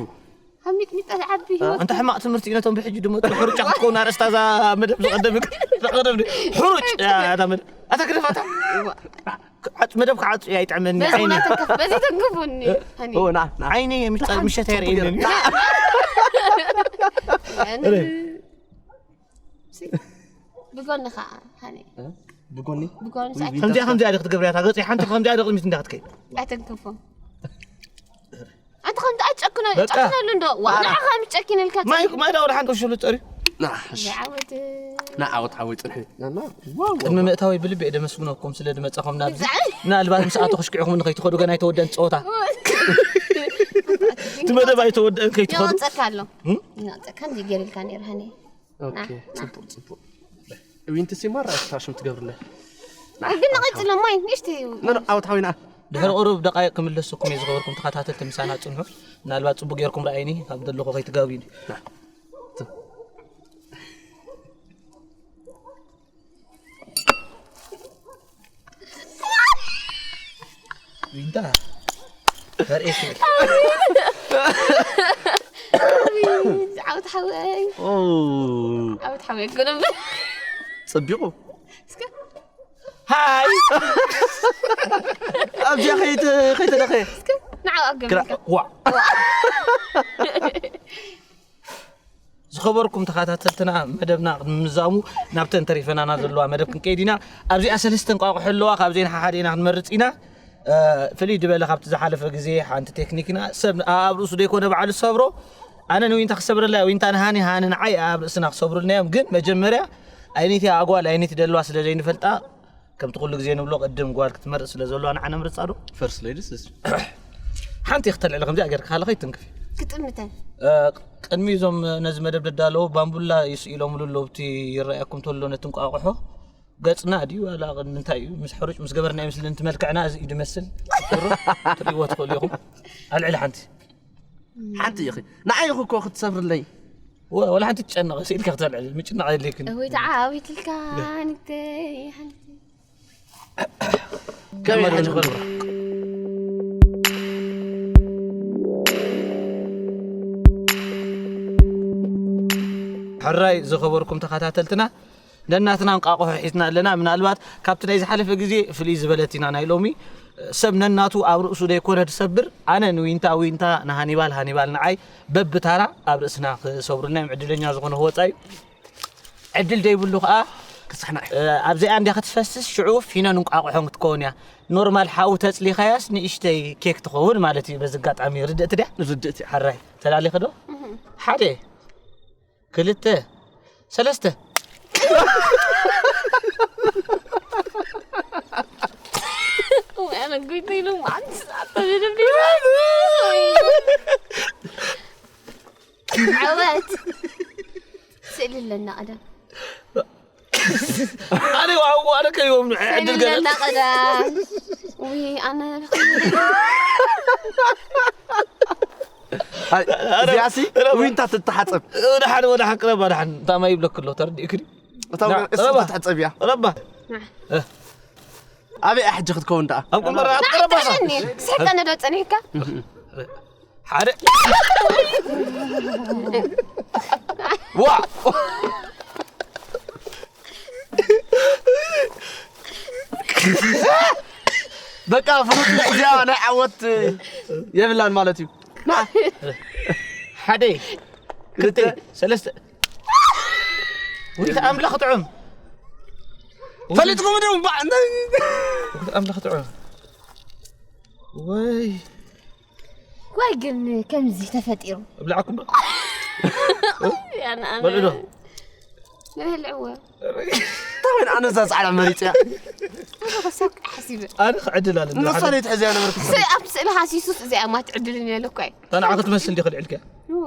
ካብ ሚጥሚጣ ዝዓቢ ህይወት። ኣንታ ሕማቕ ትምህርቲ እዩ ነቶም ብሕጂ ድመጹ። ሕሩጫ ክትከውን ኣርእስታ እዛ መደብ ዝቐደም፣ ዝቐደም ሕሩጭ እያ እታ መደብ። ኣታ ግደፋታ። ዓጽ-፣ መደብ ክዓጽ እያ ኣይጥዕመኒ በዚ ዓይኒ። ናተንከፍ-፣ በዚ ተንክፉኒ። ሃኒ። ኦ፣ ና፣ ና። ዓይኒ ምሽ-፣ ምሸት ኣይርእየንን። ና። ሲ-፣ ብጎኒ ኸዓ፣ ሃኒ። እ? ብጎኒ? ብጎኒ ውይ፣ ሰዓት ከምዚኣ፣ ከምዚኣ ዲኺ ትገብርያ? እታ ገጽ ሓንቲ ከምዚኣ ዲኺ ቅድሚት እንዳ ክትከይ? ኣይተንክፎ። ኣንተ ከምዚ ኣይትጨክኖ-፣ በቃ። ጨክነሉ እንዶ። ዋ፣ በቃ። ንዓኻ ምጨኪነልካ ማይ፣ ጸኒሑ። ማይ ዳውላ ሓንቲ ውሽሉ ጸሪ። ና፣ እሺ። ዝዓወት። ና፣ ዓወት፣ ዓወት፣ ጽንሒ። ና፣ ና። ዋው፣ ዋው። ቅድሚ ምእታወይ ብልቢ እየ ደመስግነኩም ስለ ድመጻኹም ናብዚ። ብዛዕባ ምናልባት ምስ ኣቶ ክሽኪዕኹም ንኸይትኸዱ ገና ኣይተወደን ጸወታ። እቲ መደብ ኣይተወደአን ከይትኸዱ። ይቐጸካ ኣሎ። እም? ይቐጸካ እንዲ ገይርልካ ነይሩ፣ ሃኒ። ኦኬ፣ ና፣ ና። ጽቡቕ፣ ጽቡቕ። ዊንቲ ሲማር ኣስታሽም ትገብርለ። ግን ንቐጽሎ፣ ማይ፣ ንእሽተይ። ኖ፣ ኖ፣ ዓወት ሓዊና። ድሕሪ ቁሩብ ደቃይቕ ክምለሰኩም እየ ዝኸበርኩም ተኸታተልቲ፣ ምሳና ጽንሑ። ምናልባት ጽቡቕ ጌርኩም ረኣይኒ፣ ካብ ዘለኹ ከይትጋብዩኒ። ና። ዊንታ፣ ተርእየኪ። ዓወት ሓወይ። ኦ። ዓወት ሓወይ፣ ገለብ። ጸቢቑ። እስከ። ሃይ። ኣብዚኣ ከይት-፣ ከይተለኸ። እስከ፣ ንዓው ኣብ ግራ-፣ ገበልካ። ዋ። ዝኸበርኩም ተኸታተልትና፣ መደብና ቅድሚ ምዛሙ ናብተን ተሪፈናና ዘለዋ መደብ ክንከይድ ኢና። ኣብዚኣ ሰለስተ እንቋቑሖ ኣለዋ፣ ካብዚአን ሓሓደ ኢና ክንመርጽ ኢና። እ፣ ፍልይ ዝበለ ካብቲ ዝሓለፈ ግዜ ሓንቲ ቴክኒክና፣ ሰብ ኣብ ርእሱ ዘይኮነ ባዕሉ ዝሰብሮ፣ ኣነ ንዊንታ ክሰብረላ እየ፣ ዊንታ ንሃኒ፣ ሃኒ ንዓይ ኣብ ርእስና ክሰብሩልና እዮም። ግን መጀመርያ ኣይነይቲ ኣጓል ኣይነይቲ ደለዋ ስለ ዘይንፈልጣ፣ ከምቲ ኩሉ ግዜ ንብሎ ቅድም ጓል ክትመርጽ ስለ ዘለዋ ንዓ ነምርጻ ዶ? ፈርስት ሌዲስ እስ። ሓንቲ እየ ክተልዕለ ከምዚኣ ጌርካ ካለ ከይትንክፊ። ክጥምተን። እ፣ ቅድሚ እዞም ነዚ መደብ ደዳለዉ ባምቡላ ይስኢሎምሉ ኣለዉ፣ እቲ ይረኣየኩም ተሎ ነቲ እንቋቑሖ። ገጽና ድዩ ዋላ ቅድሚ እንታይ እዩ? ምስ ሕሩጭ ምስ ገበርና ይመስለኒ እቲ መልክዕና እዚ እዩ ድመስል። ትርእይዎ ትኽእሉ ኢኹም። ኣልዕሊ ሓንቲ። ሓንቲ ኢኺ። ንዓይ ኢኺ እኮ ክትሰብርለይ። ወ-፣ ወላ ሓንቲ ትጨነቕ፣ ስኢልካ ክተልዕል፣ ምጭናቕ የድልየክን። እወይ፣ ተዓዊትልካ፣ ንግተይ፣ ሓንቲ። ከመይ ሕጂ ክብራ? ሕራይ ዝኸበርኩም ተኸታተልትና፣ ነናትና እንቃቑሖ ሒዝና ኣለና። ምናልባት ካብቲ ናይ ዝሓለፈ ግዜ ፍልይ ዝበለት ኢና ናይ ሎሚ። ሰብ ነናቱ ኣብ ርእሱ ደይኮነ ዝሰብር፣ ኣነ ንዊንታ፣ ዊንታ ንሃኒባል፣ ሃኒባል ንዓይ በብታራ ኣብ ርእስና ክሰብሩልና እዮም። ዕድለኛ ዝኾነ ክወጻ እዩ። ዕድል ደይብሉ ከኣ ክስሕና እዩ። ኣብዚኣ እንድያ ክትፈስስ፣ ሽዑ ፊኖን እንቋቑሖን ክትከውን እያ። ኖርማል ሓዊ ተጽሊኻያስ ንእሽተይ ኬክ ትኸውን ማለት እዩ። በዚ ኣጋጣሚ ርድእቲ ድያ? ርድእቲ። ሕራይ። ተላሊኺ ዶ? ሓደ፣ ክልተ፣ ሰለስተ። ወይ ኣነ ጎይተይ ኢሎም ዓንዲ ሰዓት ተበደብደብ። ዓወት። ስእሊ ኣለና ቀደም። ኣነ ዋው፣ ኣነ ከይቦም ስእሊ ዕድል ገለ ኣለና ቀደም። ውይ ኣነ ኣይ፣ ኣረ፣ እዚኣሲ ኣረ፣ ዊንታ ትተሓጸብ። ወደ ሓደ፣ ወደ ሓደ ቅረባ፣ ደሓን። እንታይ ማይ ይብለክ ኣሎ፣ ተረዲእክኒ? እታ ና፣ እሱ ረባ። ትሕጸብ እያ። ረባ። ና። ኣበይ እያ ሕጂ ክትከውን ደኣ? ኣብ ቅንበራ፣ ኣብ ቅረባ። ጥዕኒ፣ ስሕቀነ ዶ ጸኒሕካ? ሓደ። ዋ! በቃ ፍሉጥ እዚኣ ናይ ዓወት የብላን ማለት እዩ። ና። ሓደ፣ ክልተ፣ ክልተ። ሰለስተ። ወይ ኣምላኽ ጥዑም። ፈሊጥኩም ዶ እምባ? ወይ ኣምላኽ ጥዑም። ወይ። ወይ ግን ከምዚ ተፈጢሩ። እብልዓኩም ዶ? ያና ኣነ። በልዑ ዶ? ንበልዕዎ። እንታይ ኣነ እዛ ጻዕዳ መሪጽያ? ኣነ ከሳብ ሓሲበ። ኣነ ክዕድል ኣለኒ። ንሳ ደይ ትሕዝያ ነበርኩ። ስ-፣ ኣብ ስእሊ ሃሲሱስ እዚኣ ማት ዕድልን የለ እኮ እዩ። እታ ንዓ ክትመስል ዲኻ ልዕልክያ? እዋ።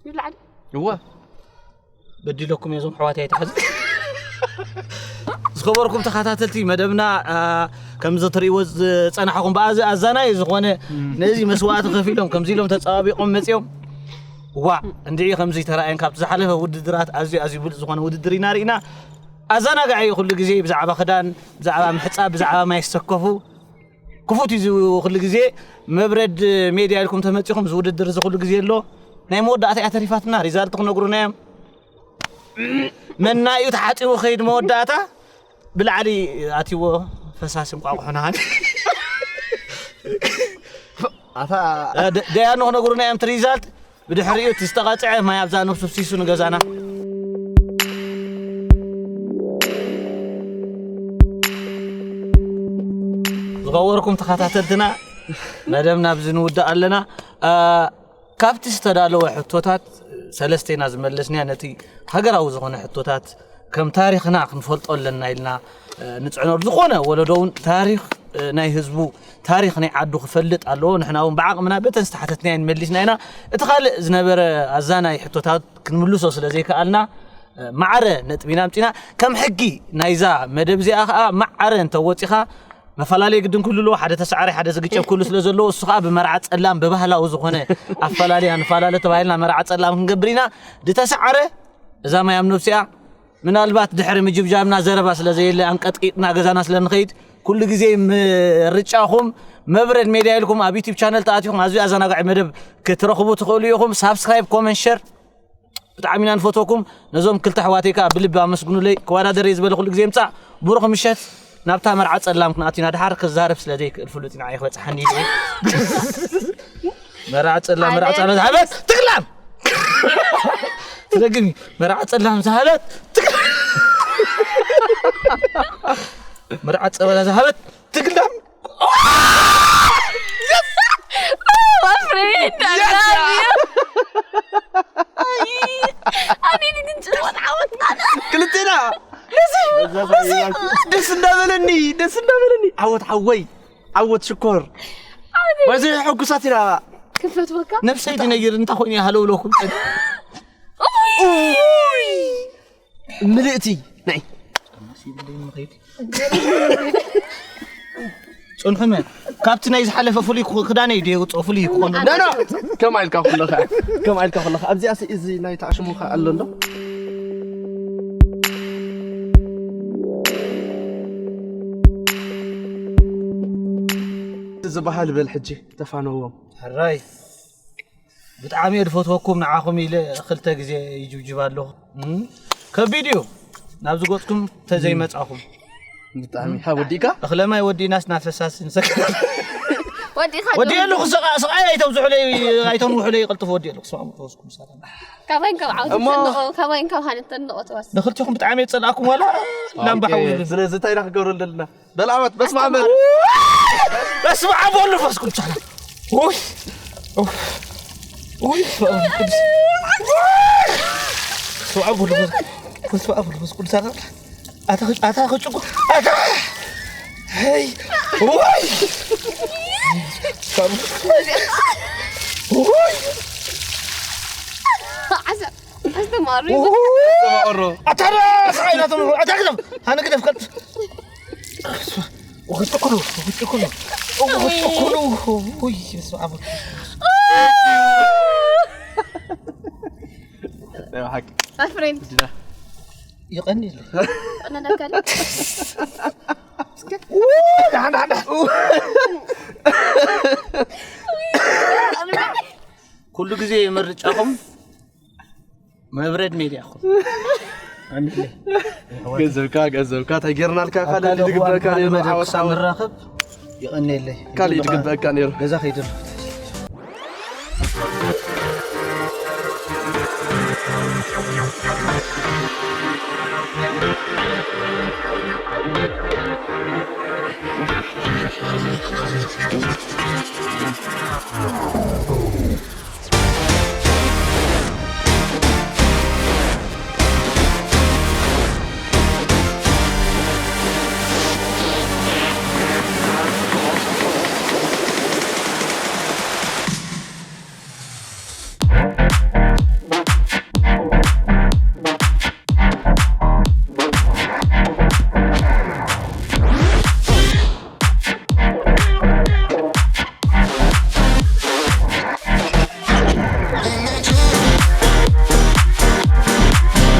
ይብላዕ። እዋ። በዲለኩም እየ፣ እዞም ኣሕዋተይ ኣይትሓዙ። ዝኸበርኩም ተኸታተልቲ መደብና፣ አ፣ ከምዚ ትርእይዎ ዝጸናሕኩም ብኣዚ ኣዛናይ ዝኾነ ነዚ መስዋእቲ ከፊሎም ከምዚ ኢሎም ተጸባቢቖም መጺኦም። ዋ፣ እንድዒ ከምዚ ተራእየን ካብቲ ዝሓለፈ ውድድራት ኣዝዩ፣ ኣዝዩ ብሉጽ ዝኾነ ውድድር ኢና ርኢና። ኣዘናጋዒ እዩ ኩሉ ግዜ ብዛዕባ ክዳን፣ ብዛዕባ ምሕጻብ፣ ብዛዕባ ማይ ዝሰከፉ ክፉት እዩ እዚ ኩሉ ግዜ። መብረድ ሜድያ ኢልኩም ተመጺኹም እዚ ውድድር እዚ ኩሉ ግዜ ኣሎ። ናይ መወዳእታ እያ ተሪፋትና፣ ሪዛልት ክነግሩና እዮም። መና እዩ ተሓጺቡ ከይድ መወዳእታ ብላዕሊ ኣትይዎ ፈሳሲ እንቋቑሖ ነሃን። ኣታ ደ-፣ ደያኑ ክነግሩና እዮም እቲ ሪዛልት። ብድሕሪኡ እቲ ዝተቐጽዐ ማይ ኣብዛ ነብሱ ፍሲሱ ንገዛና። ዝኸበርኩም ተኸታተልትና፣ መደብና ኣብዚ ንውዳእ ኣለና። አ፣ ካብቲ ዝተዳለወ ሕቶታት ሰለስተ ኢና ዝመለስና። ነቲ ሃገራዊ ዝኾነ ሕቶታት ከም ታሪኽና ክንፈልጦ ኣለና ኢልና፣ እ፣ ንጽዕነሉ። ዝኾነ ወለዶ እውን ታሪኽ፣ እ፣ ናይ ህዝቡ፣ ታሪኽ ናይ ዓዱ ክፈልጥ ኣለዎ። ንሕና እውን ብዓቕምና በተን ዝተሓተትናየን መሊስና ኢና። እቲ ካልእ ዝነበረ ኣዛናይ ሕቶታት ክንምልሶ ስለ ዘይከኣልና፣ እ፣ ማዕረ ነጥቢ ኢና ኣምጺና። ከም ሕጊ ናይዛ መደብ እዚኣ ከኣ ማዕረ እንተወጺኻ፣ መፈላለየ ግድን ክህሉ ኣለዎ። ሓደ ተሳዓራይ፣ ሓደ ዝግጨብ ክህሉ ስለ ዘለዎ፣ እሱ ከኣ ብመርዓ ጸላም ብባህላዊ ዝኾነ ኣፈላለያ ንፈላለ ተባሂልና መርዓ ጸላም ክንገብር ኢና። ዝተሳዓረ እዛ ማይ ኣብ ነብሲኣ ምናልባት ድሕሪ ምጅብጃብና ዘረባ ስለ ዘየለ ኣንቀጥቂጥና ገዛና ስለ ንኸይድ፣ ኩሉ ግዜ ምርጫኹም መብረድ ሜድያ ኢልኩም ኣብ ዩቲዩብ ቻነል ተኣቲኹም ኣዝዩ ኣዘናጋዒ መደብ ክትረኽቡ ትኽእሉ ኢኹም። ሳብስክራይብ፣ ኮመንት፣ ሸር ብጣዕሚ ኢና ንፈትወኩም። ነዞም ክልተ ኣሕዋተይ ከኣ ብልቢ ኣመስግኑለይ። ክወዳደር እየ ዝበለ ኩሉ ግዜ ይምጻእ። ብሩኽ ምሸት። ናብታ መርዓ ጸላም ክንኣቱ ኢና። ድሓር ክዛረብ ስለ ዘይክእል ፍሉጥ ንዓይ ክበጽሓኒ ኢሉ። መርዓ ጸላም፣ መርዓ ጸላም ዝሃበት ትግላም። ትደግሚ፣ መርዓ ጸላም ዝሃበት ትግላም። መርዓ ጸበላ ዝሃበት ትግላም። ክልቴና ደስ እንዳበለኒ፣ ደስ እንዳበለኒ። ዓወት ሓወይ፣ ዓወት ሽኮር። በዚ ሕጉሳት ኢና። ክፈትወካ? ነብሰይ ድነይር እንታይ ኮይኑ ይሃለውለኩም? ምልእቲ ናይ ጽንሑመ ካብቲ ናይ ዝሓለፈ ፍሉይ ክዳነይ ድየ ውፅኦ ፍሉይ ክኾን ኖ፣ ኖ። ከም ኣልካ ኩለኻ፣ ከም ኣልካ ኩለኻ። ኣብዚኣ ሲ-፣ እዚ ናይ ተዓሽሙኻ ኣሎ እንዶ? ዝበሃል በል ሕጂ ተፋነዎም። ሕራይ ብጣዕሚ እየ ዝፈትወኩም። ንዓኹም ኢለ ክልተ ግዜ ይጅብጅብ ኣለኹ። እም፣ ከቢድ እዩ። ናብ ዝገጽኩም ተዘይመጻኹም ብጣዕሚ ሓ ወዲእካ እኽለ ማይ ወዲእናስ ናብ ፈሳሲ ንሰግር። ወዲኻ ወዲእ ኣለኹ። ስቓ- ስቓይ ኣይተብዝሑለይ፣ ኣይተንውሑለይ። ይቐልጥፍ ወዲእ ኣለኹ። ስማዕ ተወስኩም ሰላም። ካባይን ካብ ዓወት እሞ- ተንቆ ካባይን ካብ ሃነት ተንቆ ተዋስ ንኽልቲኹም ብጣዕሚ የጸላእኩም ዋላ ላምባ ሓውሉ ስለዚ እንታይ ኢና ክገብረሉ ዘለና? በል ዓወት በስመ ኣብ በል። በስመ ኣብ ወወልድ ወመንፈስ ቅዱስ ኣሐዱ። ውይ ውይ ውይ በስመ ኣብ ወወልድ ወመንፈስ ቅዱስ ኣሐዱ። ኣታ ኣታ ክጭቁ ኣታ ሄይ ወይ ወይ ዓሰ ኣስተማሪ ተማቅሮ ኣታ ራስ ዓይናቶም ኣታ ግደፍ ሃነ ግደፍ ቀጥ ወጭቁሉ ወጭቁሉ ወጭቁሉ ውይ በስመ ኣብ ያው ሓቂ My friend ዲና ይቐኒልህ ቀነዳካለ ኩሉ ግዜ ምርጫኹም መብረድ ሜድያ ኹም ገንዘብካ ገንዘብካ እንታይ ጌርናልካ ካልእ ዝግበረካ ነይሩ ዓወት ዓወት ንራኸብ ይቐኒለይ ካልእ ዝግበረካ ነይሩ ገዛ ከይድር